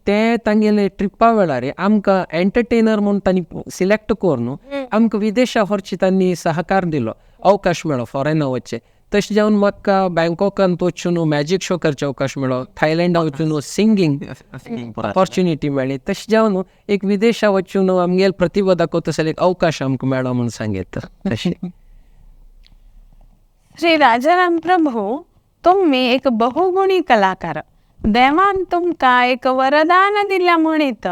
C: ते तांगेले ट्रिपा वेळार आमकां एंटरटेनर म्हूण तांणी सिलेक्ट करून आमकां विदेशा व्हरची तांणी सहकार दिलो, अवकाश मेळ्ळो फॉरेना वचचे. तशें जावन म्हाका बँकॉकांत वचून मॅजीक शो करचे अवकाश मेळ्ळो, थायलंडा वचून सिंगींग ऑपॉर्च्युनिटी मेळ्ळी. तशें जावन एक विदेशा वचून आमगेले प्रतिभा दाखोवता तसो एक अवकाश आमकां मेळ्ळो म्हूण सांगता. तशें
A: श्री राजाराम प्रभू, तुम्ही एक बहुगुणी कलाकार, देवान तुमकां एक वरदान दिल्या म्हणीत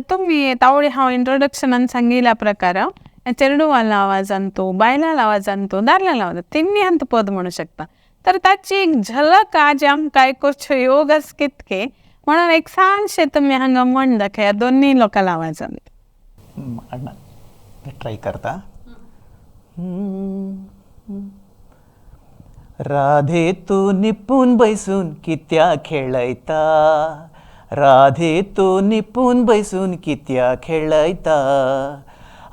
A: तुम्ही तावळी हांव इंट्रोडक्शनान सांगिल्ल्या प्रकार चेरडुवाला आवाजान तूं, बायलां आवाजान तूं, दादल्या आवाजान तिन्ही हांत पद म्हणू शकता. तर ताची एक झलक आज आमकां आयकुचो योग आसा कितके म्हणून एक ल्हानशें तुमी हांगा म्हण दाखया दोन्ही लोकांच्या आवाजान.
B: ट्राय करता. राधे तूं निपून बैसून कित्या खेळयता, राधे तूं निपून बैसून कित्या खेळयता,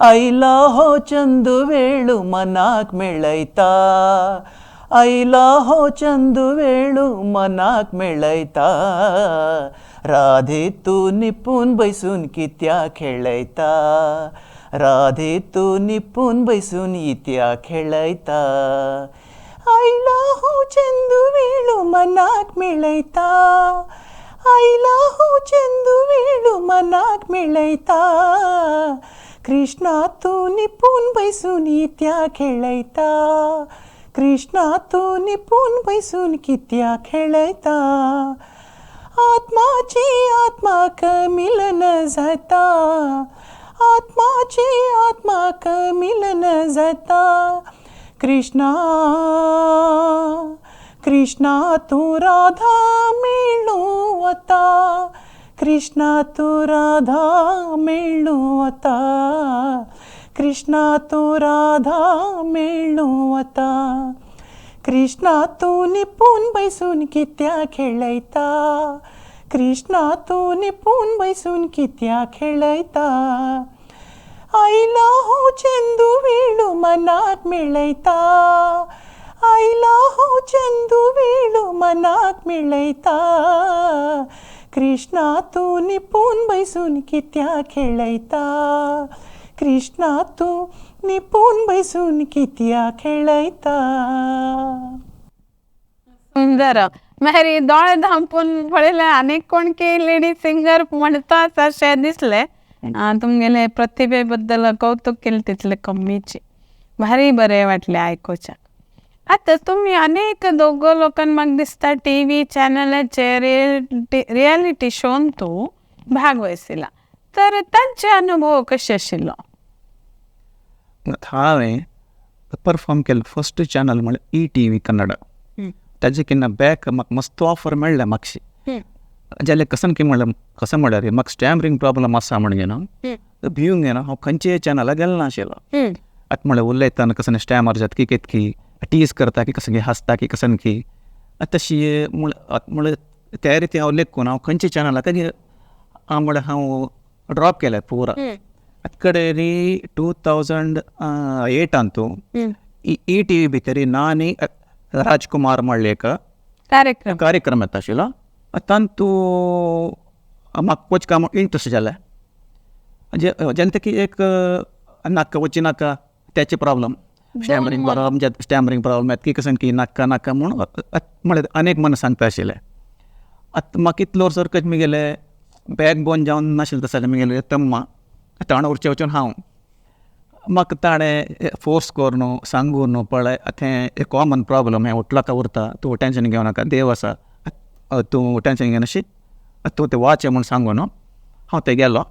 B: आयला हो चंदू वेळू मनाक मेळयता, आयला हो चंदू वेळू मनाक मेळयता, राधे तूं निपून बैसून कित्या खेळयता, राधे तूं निपून बैसून इत्या खेळयता, आयला हो चंदू वेळू मनाक मेळयता, आयला हो चंदू वेळू मनाक मेळयता, कृष्णा तूं निपून बैसून इत्या खेळयता, कृष्णा तूं निपून बैसून कित्या खेळयता, आत्माचे आत्माक मिलन जाता, आत्माचे आत्माक मिलन जाता, कृष्णा कृष्णा तूं राधा मेळूं वता, कृष्णा तूं राधा मेळूं वता, कृष्णा तूं राधा मेळूं वता, कृष्णा तूं निपून बैसून कित्या खेळयता, कृष्णा तूं निपून बैसून कित्या खेळयता, आयला हो चंदू वेळू मनाक मेळयता, आयला हो चंदू वेळू मनाक मेळयता, कृष्णा तूं निपून बैसून कित्या खेळयता, कृष्णा तूं निपून बैसून कित्या खेळयता.
A: सुंदर. मागीर दोळे धांपून पळयले आनीक कोण की लेडी सिंगर म्हणटा अशें दिसलें. तुमगेले प्रतिभे बद्दल कौतुक केलें तितलें कमीची. भारी बरें वाटलें आयकुच्याक. आतां तुमी अनेक दोगो लोकांक म्हाका दिसता टी व्ही चॅनलाचेर रियलिटी शोन तूं भाग वयसिला, तर तांचे अनुभव कशे आशिल्लो?
B: हांवें परफॉर्म केलें फर्स्ट चॅनल म्हळ्यार ETV Kannada. ताजे केन्ना बॅक म्हाका मस्त ऑफर मेळ्ळें मातशी जाल्यार कसन की म्हणल्यार कसं म्हळ्यार म्हाका स्टॅमरींग प्रॉब्लम आसा म्हण घेना भिवून घेना हांव खंयच्याय चॅनलाक गेलो नाशिल्लो. आतां म्हळ्यार उलयतना कसं स्टॅमर जाता की कितकी टीज करता की कसं की हांसता की कसन की तशी म्हळ्यार त्या रिती हांव लेखून हांव खंयच्या चॅनलाक हांव म्हळ्यार हांव ड्रॉप केलें पुरा. आतां कडेन 2008 तूं ETV भितर नानी राजकुमार म्हणलें एक कार्यक्रम येता आशिल्लो. तातूंत म्हाका वचका काम इंट्रस्ट जालें जेन्ना की एक नाका वची नाका त्याचे प्रॉब्लम स्टॅमरींग प्रॉब्लम स्टॅमरींग प्रॉब्लम येता की कसं की नाका नाका म्हूण म्हळ्यार अनेक मन सांगता आशिल्लें. आतां म्हाका इतलो वर्स कशें मुगेलें बॅक बोन जावन नाशिल्लें तशें जाल्यार मुगेलें तम्मा ताणें उरचें वचून हांव म्हाका ताणें फोर्स करून सांगून पळय आतां हें कॉमन प्रॉब्लम हें उठलाका उरता तूं टेंशन घेवं नाका देव आसा तूं टेंशन घेयनाशी तूं तें वाच म्हूण सांगून हांव थंय गेलो.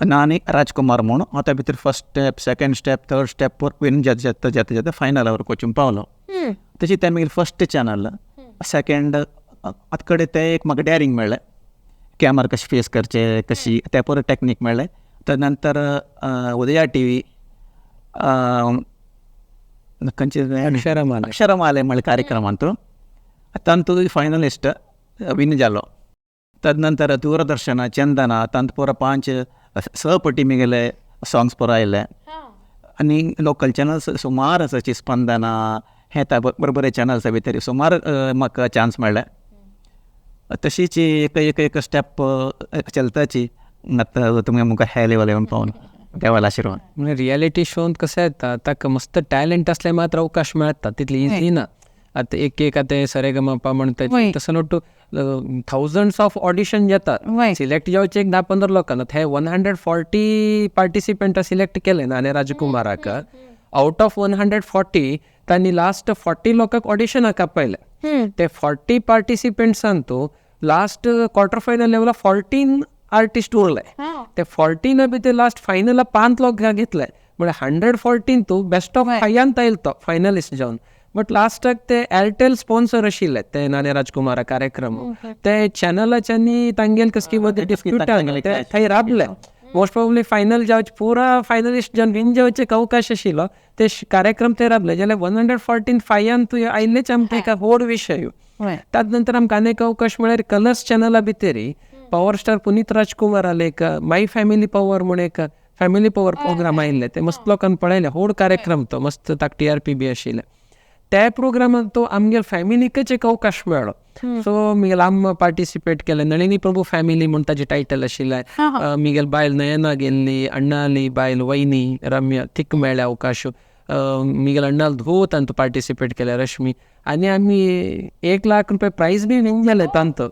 B: नानी राजकुमार म्हणून हांव त्या भितर first step, second step, third step win जाता जाता जाता जाता फायनल वचून पावलो. तशी तें मागीर फर्स्ट चॅनल सेकेंड आतां कडेन तें एक म्हाका डॅरींग मेळ्ळें, कॅमरा कशें फेस करचें कशी तें परत टॅक्नीक मेळ्ळें. तद नंतर उदया टी व्ही खंयचे
C: अक्षरमाले
B: अक्षरमाले म्हळ्या कार्यक्रमांत तातूंत फायनलिस्ट विन जालो. तदनंतर दूरदर्शन चंदना तांत पुरा 5-6 पटी मिगेले सॉंग्स पुरा आयले. आनी लोकल चॅनल्स सुमार आसा, स्पंदना हे बरे बरे चॅनल्स भितर सुमार म्हाका चान्स मेळ्ळे. तशीच एक एक एक स्टेप चलताची आतां तुमी मुखार हे लेवल येवन पावून देवाला आशिर्वाद.
C: म्हणजे रियलिटी शोन कसं येता ताका मस्त टॅलेंट असले मात्र अवकाश मेळटा, तितली इझी ना. आतां एक एक आतां सरेगमपा म्हणटा तसं नोटू थावजंड्स ऑफ ऑडिशन येतात, सिलेक्ट जावचे एक 10-15 लोकांना. हे 140 पार्टिसिपंट सिलेक्ट केले ना आनी राजकुमाराक आउट ऑफ 140 तांणी लास्ट 40 लोकांक ऑडिशनाक आपयले. ते 40 पार्टिसिपंट्सान तो लास्ट क्वॉर्टर फायनल लेवला 14 आर्टिस्ट उरले. ते 14 बी ते लास्ट फायनला 5 लोक घेतले, म्हळ्यार 114 तूं बेस्ट ऑफ फायव्हान आयल तो फायनलिस्ट जावन. बट लास्टाक ते एअरटेल स्पॉन्सर आशिल्ले ते नानी राजकुमारा कार्यक्रम, ते चॅनलाच्यांनी तांगेल कसकी मदीं डिस्प्यूट ते थंय राबले. मोस्ट प्रोबेबली फायनल जावचे पुरा फायनलिस्ट जावन विन जावचे अवकाश आशिल्लो ते कार्यक्रम ते राबले. जाल्यार 114 फायव्हान तूं आयिल्लेच आमकां एक व्हड विशय. ताज नंतर आमकां आनी एक अवकाश म्हळ्यार कलर्स चॅनला भितरी पॉवर स्टार पुनीत राजकुमार आले एक माय फॅमिली पॉवर म्हूण एक फॅमिली पॉवर प्रोग्राम आयिल्ले, ते मस्त लोकांक पळयले, व्हड कार्यक्रम तो मस्त ताका टीआरपी बी आशिल्ले. त्या प्रोग्रामान तो आमगेर फॅमिलीकच एक अवकाश मेळ्ळो. सो मिगेल आम पार्टिसिपेट केलें, नळिनी प्रभू फॅमिली म्हूण ताजें टायटल आशिल्लें. मिगेल बायल नयना गेल्ली, अण्णाली बायल वैनी रम्या तिका मेळ्ळे अवकाश, मिगेल अण्णाल धोव तांतू पार्टिसिपेट केलें रश्मी, आनी आमी 1 लाख रुपया प्रायज बी विन जालें तांतू.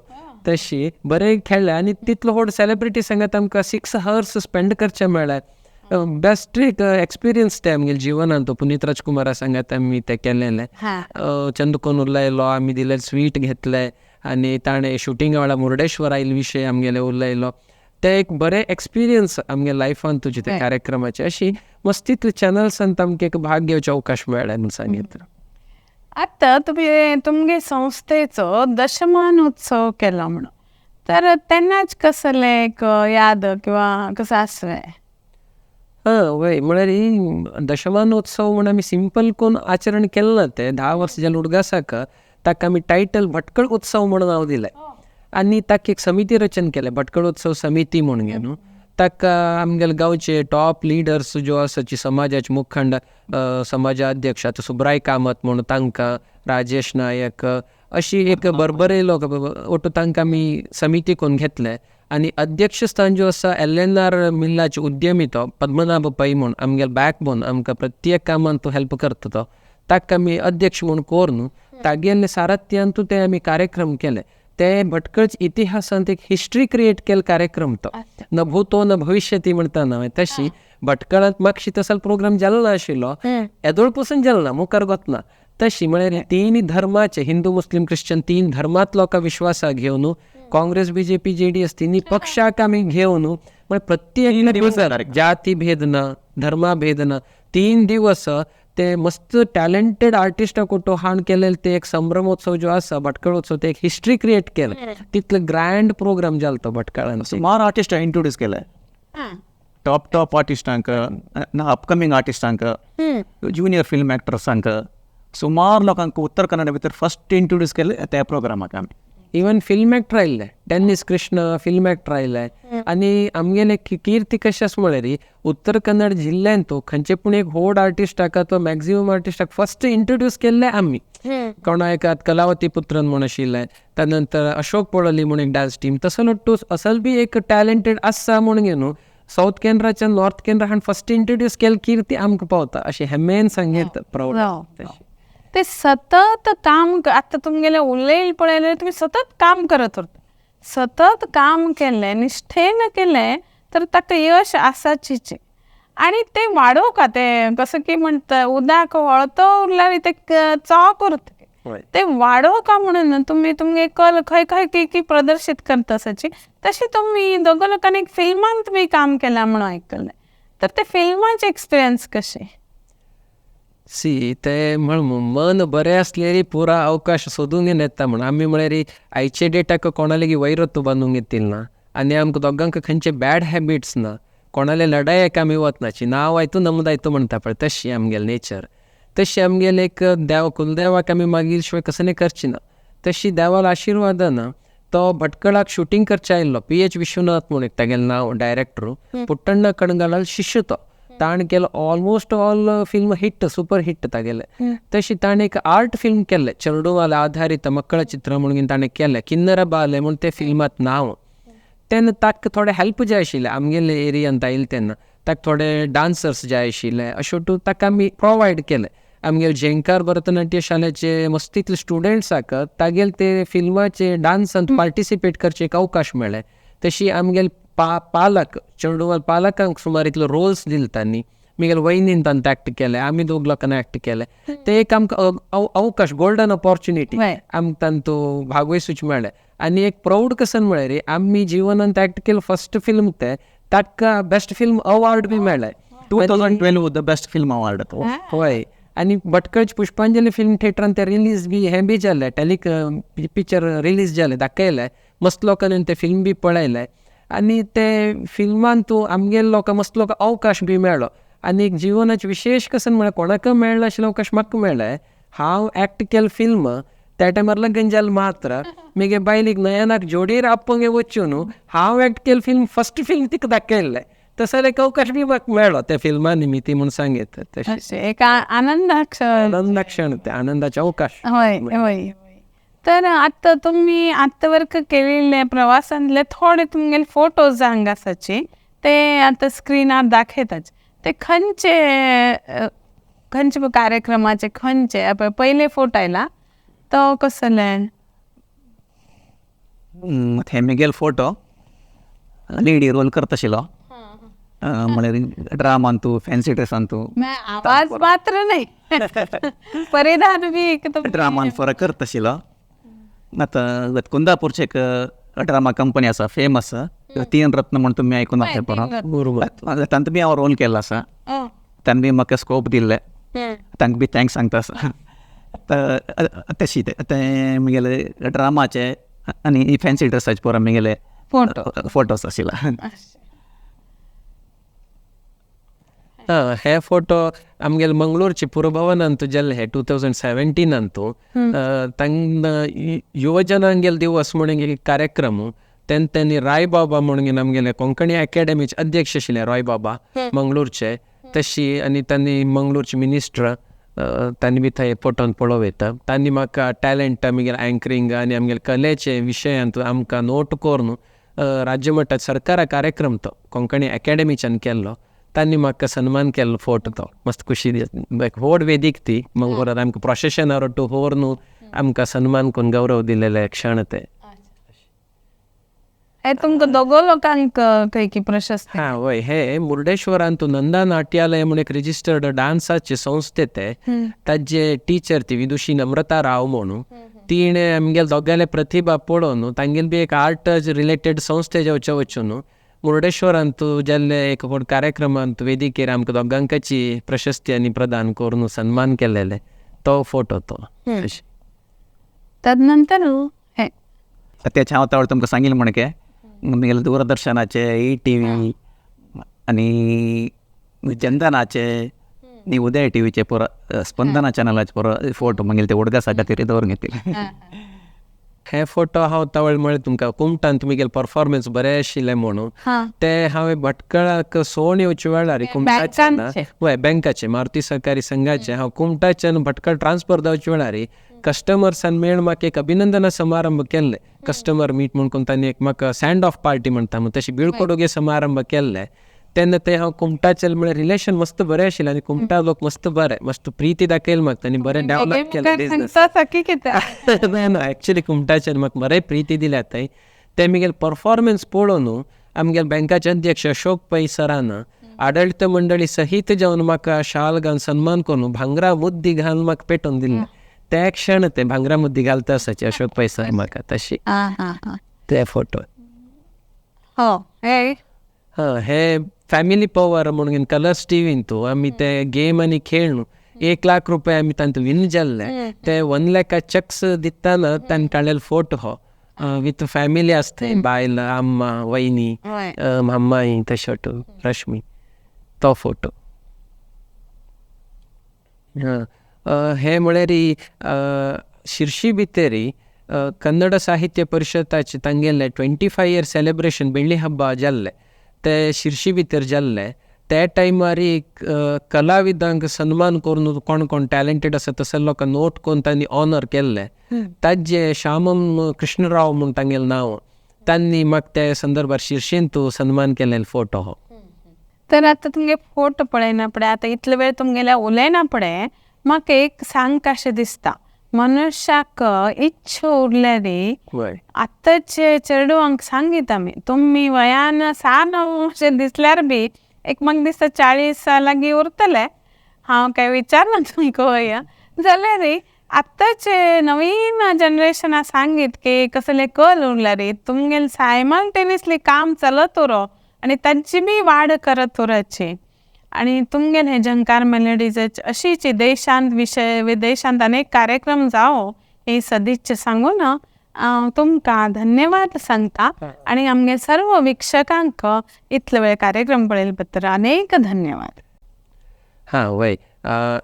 C: तशी बरें खेळ्ळें आनी तितलो व्हड सेलिब्रिटी सांगात आमकां 6 हवर्स स्पेंड करचें मेळ्ळें. बेस्ट एक एक्सपिरियन्स ते आमगेले जिवनान तो पुनीत राजकुमारा सांगात आमी तें केलेलें. चंदकोन उलयलो, आमी दिले स्वीट घेतले आनी ताणें शुटिंगा वेळार मुर्डेश्वर आयिल्ले विशय आमगेले उलयलो. ते एक बरें एक्सपिरियन्स आमगे लायफान तुजे ते कार्यक्रमाचे. अशी मस्तीतले चॅनल्सान आमकां एक भाग घेवचो अवकाश मेळ्ळा म्हणून सांगितलं.
A: आतां तुमी तुमगे संस्थेचो दशमान उत्सव केलो म्हणून, तर तेन्नाच कसले एक याद किंवा कसं आसलें?
C: हां वय, म्हळ्यार ही दशमानोत्सव म्हूण आमी सिंपल कोण आचरण केलें ना. ते 10 वर्सां जालें उडगासाक ताका आमी टायटल भटकळ उत्सव म्हणून नांव दिलें आनी ताका एक समिती रचन केलें, भटकळ उत्सव समिती म्हणून न्हू. ताका आमगेले गांवचे टॉप लिडर्स ज्यो आसाची समाजाचे मुखंड, समाजाध्यक्ष आतां सुब्राय कामत म्हणून तांकां, राजेश नायक, अशी एक बरबरे लोक ओटू तांकां आमी समिती करून घेतले. आनी अध्यक्षस्थान जो आसा LNR मिल्लाचे उद्यमी तो पद्मनाभ पै म्हूण आमगेले बॅकबोन, आमकां प्रत्येक कामान तो हेल्प करता तो, ताका आमी अध्यक्ष म्हूण करून तागेले सारथ्यान ते आमी कार्यक्रम केले. ते भटकळच इतिहासांत एक हिस्ट्री क्रिएट केल्लो कार्यक्रम तो, न भूतो न भविष्यती म्हणटा ना तशी भटकळांत मातशी तसो प्रोग्राम जालो ना आशिल्लो, येदोळ पसून जालो ना, मुखार वतना तशी म्हळ्यार 3 धर्माचे हिंदू मुस्लीम क्रिश्चन 3 धर्मांत लोकां विश्वासा घेवन काँग्रेस बीजेपी JDS तिन्ही पक्षाक आमी घेवन म्हळ्यार प्रत्येक जाती भेद ना, धर्मा भेद ना, 3 दिवस ते मस्त टॅलेंटेड आर्टिस्ट कोटो हाण केलेले ते एक संभ्रमोत्सव जो आसा भटकळोत्सव ते एक हिस्ट्री क्रिएट केले. तितले ग्रँड प्रोग्राम जालो तो भटकळान.
B: सुमार आर्टिस्ट इंट्रोड्यूस केले, टॉप टॉप आर्टिस्टांक, अपकमींग आर्टिस्टांक, ज्युनियर फिल्म एक्टर्सांक, सुमार लोकांक उत्तर कन्नडा भितर फर्स्ट इंट्रोड्यूस केले त्या प्रोग्रामाक आमी.
C: इवन फिल्म एक्टर आयिल्ले, टेनिस कृष्ण फिल्म एक्टर आयिल्ले. आनी आमगेले कीर्ती कशें आसा म्हळ्यार उत्तर कन्नड जिल्ल्यांत तो खंयचे पूण एक व्हड आर्टिस्टाक तो मॅक्झिमम आर्टिस्टाक फर्स्ट इंट्रोड्यूस केल्ले आमी. कोणा एक कलावती पुत्रन म्हूण आशिल्लें, त्या नंतर अशोक पोळली म्हूण एक डान्स टीम, तसो नट्टू असल बी एक टॅलेंटेड आसा म्हूण न्हू सावथ केनराच्यान नॉर्थ केनरा हाण फर्स्ट इंट्रोड्यूस केल्ले कीर्ती आमकां पावता अशें हेमेन सांगीत प्रावड.
A: ते सतत काम आतां तुमगेले उलयल पळयलें तुमी सतत काम करत उरता, सतत काम केलें निष्ठेन केलें तर ताका यश आसाचीच. आनी ते वाडोवका ते कसं की म्हणटा उदक व्हळतो उरल्यार ते चोक उरता. ते वाडो का म्हणून तुमी तुमगे कल खंय खंय की की प्रदर्शीत करता आसाची तशें तुमी दोगां लोकांनी एक फिल्मान तुमी काम केलां म्हणून आयकलें, तर ते फिल्माचे एक्सपिरियन्स कशें?
C: सी ते म्हण मन बरें आसलेली पुरा अवकाश सोदूंक येता म्हण आमी म्हळ्यार आयचे डेटाक कोणालेगी वैरत्व बांदूंक येतील ना आनी आमकां दोगांक खंयचे बॅड हॅबिट्स ना, कोणाले लडायेक आमी वतनाची नांव आयतू नमदायतू म्हणटा पळय तशी आमगेले नेचर. तशी आमगेले एक देव कुलदेवाक आमी मागील शिवाय कसले करची ना, तशी देवाला आशिर्वादान तो भटकळाक शुटींग करचे आयिल्लो पी.एच. विश्वनाथ म्हूण एक तागेलें नांव डायरेक्टर, पुट्टण्ण कणगालाल शिष्य तो, ताणें केलो almost all film hit, super hit तागेले. तशी ताणें एक आर्ट फिल्म केल्लें चेरडुवाल आधारीत मक्कळ चित्र म्हणून ताणें केलें किन्नर बाले म्हूण ते फिल्मांत नांव. तेन्ना ताका थोडे हेल्प जाय आशिल्लें आमगेले एरियांत आयले तेन्ना ताका थोडे डान्सर्स जाय आशिल्ले अशें ताका आमी प्रोवायड केलें. आमगेले झेंकार भरतनाट्य शाळेचे मस्तीतले स्टुडंट्साक तागेले ते फिल्माचे डान्सांत पार्टिसिपेट करचे एक अवकाश मेळ्ळे. तशी आमगेले पालक चेरडुवाल पालकांक सुमार इतलो रोल्स दिले तांणी, मिगेले वयनीन तांकां एक्ट केलें, आमी दोग लोकांनी एक्ट केलें. ते एक आमकां अवकाश गोल्डन ऑपॉर्च्युनिटी आमकां तांतू भागवसूच मेळ्ळें. आनी एक प्रावड कसन म्हळ्यार आमी जिवनांत एक्ट केलें फर्स्ट फिल्म ते ताका बेस्ट फिल्म अवॉर्ड बी मेळ्ळें
B: 2012 the best film award.
C: हय, आनी भटकळचे पुष्पांजली फिल्म थिएटरान ते रिलीज बी हें बी जालें, टेलिक पिक्चर रिलीज जालें दाखयलें, मस्त लोकांनी ते फिल्म बी पळयलें आनी ते फिल्मान तूं आमगेले लोकांक मस्त लोकांक अवकाश बी मेळ्ळो. आनी एक जिवनाचे विशेश कसन म्हळ्यार कोणाक मेळनाशिल्लो अवकाश म्हाका मेळ्ळें. हांव एक्ट केलें फिल्म त्या टायमार लग्न जालें मात्र म्हगे बायलेक नयनाक जोडयेर आपोवंक वचून हांव एक्ट केलें फिल्म फर्स्ट फिल्म तिका दाखयल्लें, तसो एक अवकाश बी म्हाका मेळ्ळो त्या फिल्मा निमित्ती म्हूण सांगीत.
A: तशें एक आनंदा
C: क्षण ते आनंदाचे अवकाश.
A: हय हय. तर आतां तुमी आतां वर्क केलेले प्रवासांतले थोडे तुमगेले फोटोज हांगा आसाचे ते आतां स्क्रिनार दाखयताचे, ते खंयचे खंयचे कार्यक्रमाचे खंयचे पयले फोटो आयला तो कसले?
B: हे मिगेल फोटो लेडी रोल करता आशिल्लो म्हळ्यार ड्रामान तूं फॅन्सी ड्रेसान तूं
A: आवाज मात्र न्हय परिधान बी
B: ड्रामान फरक करता आशिल्लो. आतां कुंदापूरचे एक ड्रामा कंपनी आसा फेमस तीन रत्न म्हूण तुमी आयकून आसा बरोबर, तांकां बी हांव रोल केल्लो आसा, तांणी बी म्हाका स्कोप दिल्ले, तांकां बी thanks सांगता आसा. तशी तें म्हगेले ड्रामाचे आनी फॅन्सी ड्रेसाचे पुरो म्हगेले फोटोस आशिल्ले.
C: हे फोटो आमगेले मंगळूरचे पुरभवनांतू जाल्ले हे 2017 तांकां युवजनांगेल दिवस म्हणून एक कार्यक्रम तेन्ना तेणी राय बाबा म्हणून आमगेले कोंकणी अकॅडमीचे अध्यक्ष आशिल्ले राय बाबा मंगळूरचे, तशी आनी तांणी मंगळूरचे मिनिस्टर तांणी बी थंय फोटोन पळोवं येता. तांणी म्हाका टॅलंट आमगेले अँकरींग आनी आमगेले कलेचे विशयांत आमकां नोट करून राज्य मट्टात सरकारा कार्यक्रम तो कोंकणी अकॅडमीच्यान केल्लो, तांणी म्हाका सन्मान केल्लो फोटो तो मस्त खुशी व्हड वेदीक ती मंगळूरात आमकां प्रोसेशनार होर न्हू आमकां सन्मान करून गौरव दिलेले क्षण ते.
A: हे तुमकां दोगो लोकांक खंय की प्रशस्ती?
C: हां वय, हे मुर्डेश्वरांतू नंदा नाट्यालय म्हूण एक रजिस्टर्ड डान्साचे संस्थे ते ताजे टिचर ती विदुशी नम्रता राव म्हणून, तिणें आमगेले दोगांयले प्रतिभा पळोवन तांगेले बी एक आर्ट रिलेटेड संस्थे जेवचे वचून मुर्डेश्वरांतू जाल्ले एक व्हड कार्यक्रमांत वेदिकेर आमकां दोगांकाची प्रशस्ती आनी प्रदान करून सन्मान केलेले तो फोटो तो.
A: तदनंतर हे
B: तेचे हांव तावळ तुमकां सांगिल्लें म्हणके म्हगेले दूरदर्शनाचे ETV आनी चंदनाचे आनी उदय टीव्हीचे पुरो स्पंदना चॅनलाचे पुरो फोटो म्हगेले ते उडगासा खातीर दवरून घेतिल्ले.
C: हे फोटो हांव तवळ म्हळें तुमकां कुमटान तुमी परफॉर्मन्स बरें आशिल्लें म्हणून ते हांवें भटकळाक सोण येवचे वेळार कुमटाच्यान वय बँकाचे मारुती सहकारी संघाचे हांव कुमटाच्यान भटकळ ट्रान्सफर जावचे वेळार कस्टमर्सान मेळ म्हाका एक अभिनंदना समारंभ केल्ले, कस्टमर मीट म्हणून तांणी एक म्हाका सँड ऑफ पार्टी म्हणटा म्हूण तशी बिळकोडोगे समारंभ केल्ले. तेन्ना ते हांव कुमटाचे म्हळ्यार रिलेशन मस्त बरें आशिल्लें आनी कुमटा लोक मस्त बरे मस्त प्रिती दाखयली म्हाका तांणी बरें डेवलप केलें बिजनस. ना ना एक्चुली कुमटाचेर म्हाका बरें प्रिती दिल्या थंय ते म्हगेले परफॉर्मन्स पळोवन आमगेले बँकाचे अध्यक्ष अशोक पै सरान आडळीत मंडळी सहित जावन म्हाका शाल घालून सन्मान करून भांगरा मुद्दी घालून म्हाका पेटोवन दिल्लें. ते क्षण ते भांगरा मुद्दी घालता आसाचे अशोक पै म्हाका तशी ते फोटो.
A: हो हे
C: हां हे फॅमिली पवर म्हणून कलर्स टीव्हीन तूं आमी ते गेम आनी खेळ न्हू 1 लाख रुपये आमी तांतू विन जाल्ले ते 1 लाख चॅक्स दितना तांणी काडलेले फोटो हो विथ फॅमिली आसता बायल अम्मा वयनी अम्माई तशें रश्मी तो फोटो. हां हे म्हळ्यार शिर्शी भितरी कन्नड साहित्य परिशदाचे तांगेले 25 इयर सेलिब्रेशन बेळ्ळी हब्बा जाल्ले ते शिर्शी भितर जाल्ले त्या टायमार एक कलाविदांक सन्मान करून कोण कोण टॅलेंटेड आसा तसले लोकांक नोट करून तांणी ऑनर केल्ले. ताजे श्यामम कृष्णराव म्हूण तांगेलें नांव तांणी म्हाका त्या संदर्भार शिर्शीन तूं सन्मान केल्ले फोटो हो.
A: तर आतां तुमगे फोटो पळयना पळय आतां इतले वेळ तुमगेल्या उलयना पळय म्हाका एक सांगता अशें दिसता मनुष्याक इच्छा उरल्यारी आतांचे चेडवांक सांगीत आमी तुमी वयान सान अशें दिसल्यार बी एक म्हाका दिसता 40 लागीं उरतले हांव काय विचारना तुमकां वय जाल्यार आतांचे नवीन जनरेशना सांगीत की कसले कल उरल्यार तुमगेले सायमल्टेनियसली काम चलत उरो आनी तांची बी वाड करत उरची आनी तुमगेले हे झंकार मेलोडीज अशीच देशांत विशय विदेशांत अनेक कार्यक्रम जावो हे सदिच्छ सांगून हांव तुमकां धन्यवाद सांगता आनी आमगे सर्व वीक्षकांक इतलो वेळ कार्यक्रम पळयले बद्दल अनेक धन्यवाद.
C: हां वय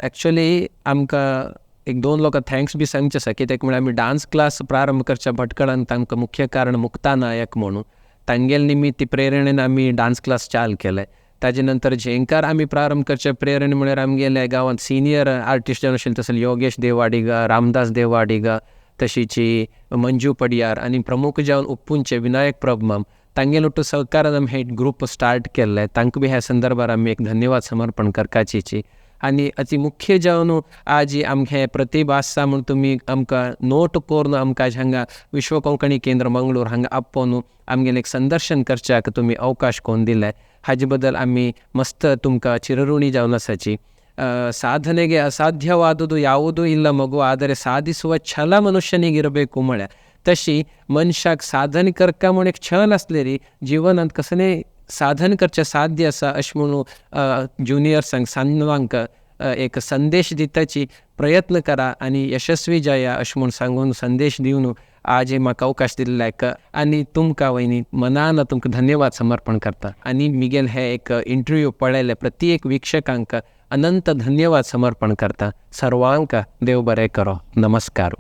C: एक्चुअली आमकां एक 2 लोकां thanks बी सांगचे आसा कित्याक म्हळ्यार आमी डान्स क्लास प्रारंभ करच्या भटकळान तांकां मुख्य कारण मुक्ता नायक म्हणून तांगेले निमित्त प्रेरणेन आमी डान्स क्लास चालू केले. ताजे नंतर झेंकार आमी प्रारंभ करचे प्रेरणा म्हळ्यार आमगेल्या गांवांत सिनियर आर्टिस्ट जावन आशिल्ले तसले योगेश देवाडिगा, रामदास देवाडिगा, तशीची मंजू पडियार आनी प्रमुख जावन उप्पूंचे विनायक प्रभमाम तांगेले ಒಟ್ಟು सहकारान आमी हे ग्रुप स्टार्ट केल्ले. तांकां बी ह्या संदर्भार आमी एक धन्यवाद समर्पण करपाचीची. आनी अति मुख्य जावन आज आमगे प्रतिभा आसा म्हूण तुमी आमकां नोट करून आमकां आज हांगा विश्व कोंकणी केंद्र मंगळूर हांगा आपोवन आमगेलें एक संदर्शन करच्याक तुमी अवकाश करून दिले हाजे बद्दल आमी मस्त तुमकां चिरऋणी जावन आसाची. ಸಾಧನೆಗೆ ಅಸಾಧ್ಯವಾದುದು ಯಾವುದೂ ಇಲ್ಲ ಮಗು, ಆದರೆ ಸಾಧಿಸುವ ಛಲ ಮನುಷ್ಯನಿಗಿರಬೇಕು म्हळ्यार तशी मनशाक साधन करका म्हूण एक छल आसलेली जिवनांत कसलें साधन करचें साध्य आसा अशें म्हणून ज्युनियर्सांक सानवांक एक संदेश दिताची प्रयत्न करा आनी यशस्वी जाया अशें म्हूण सांगून संदेश दिवन आज म्हाका अवकाश दिल्ल्याक आनी तुमकां वयनी मनान तुमकां धन्यवाद समर्पण करता. आनी मिगेल हे एक इंटरव्यू पळयले प्रति एक वीक्षकांक अनंत धन्यवाद समर्पण करता. सर्वांक देव बरें करो. नमस्कार.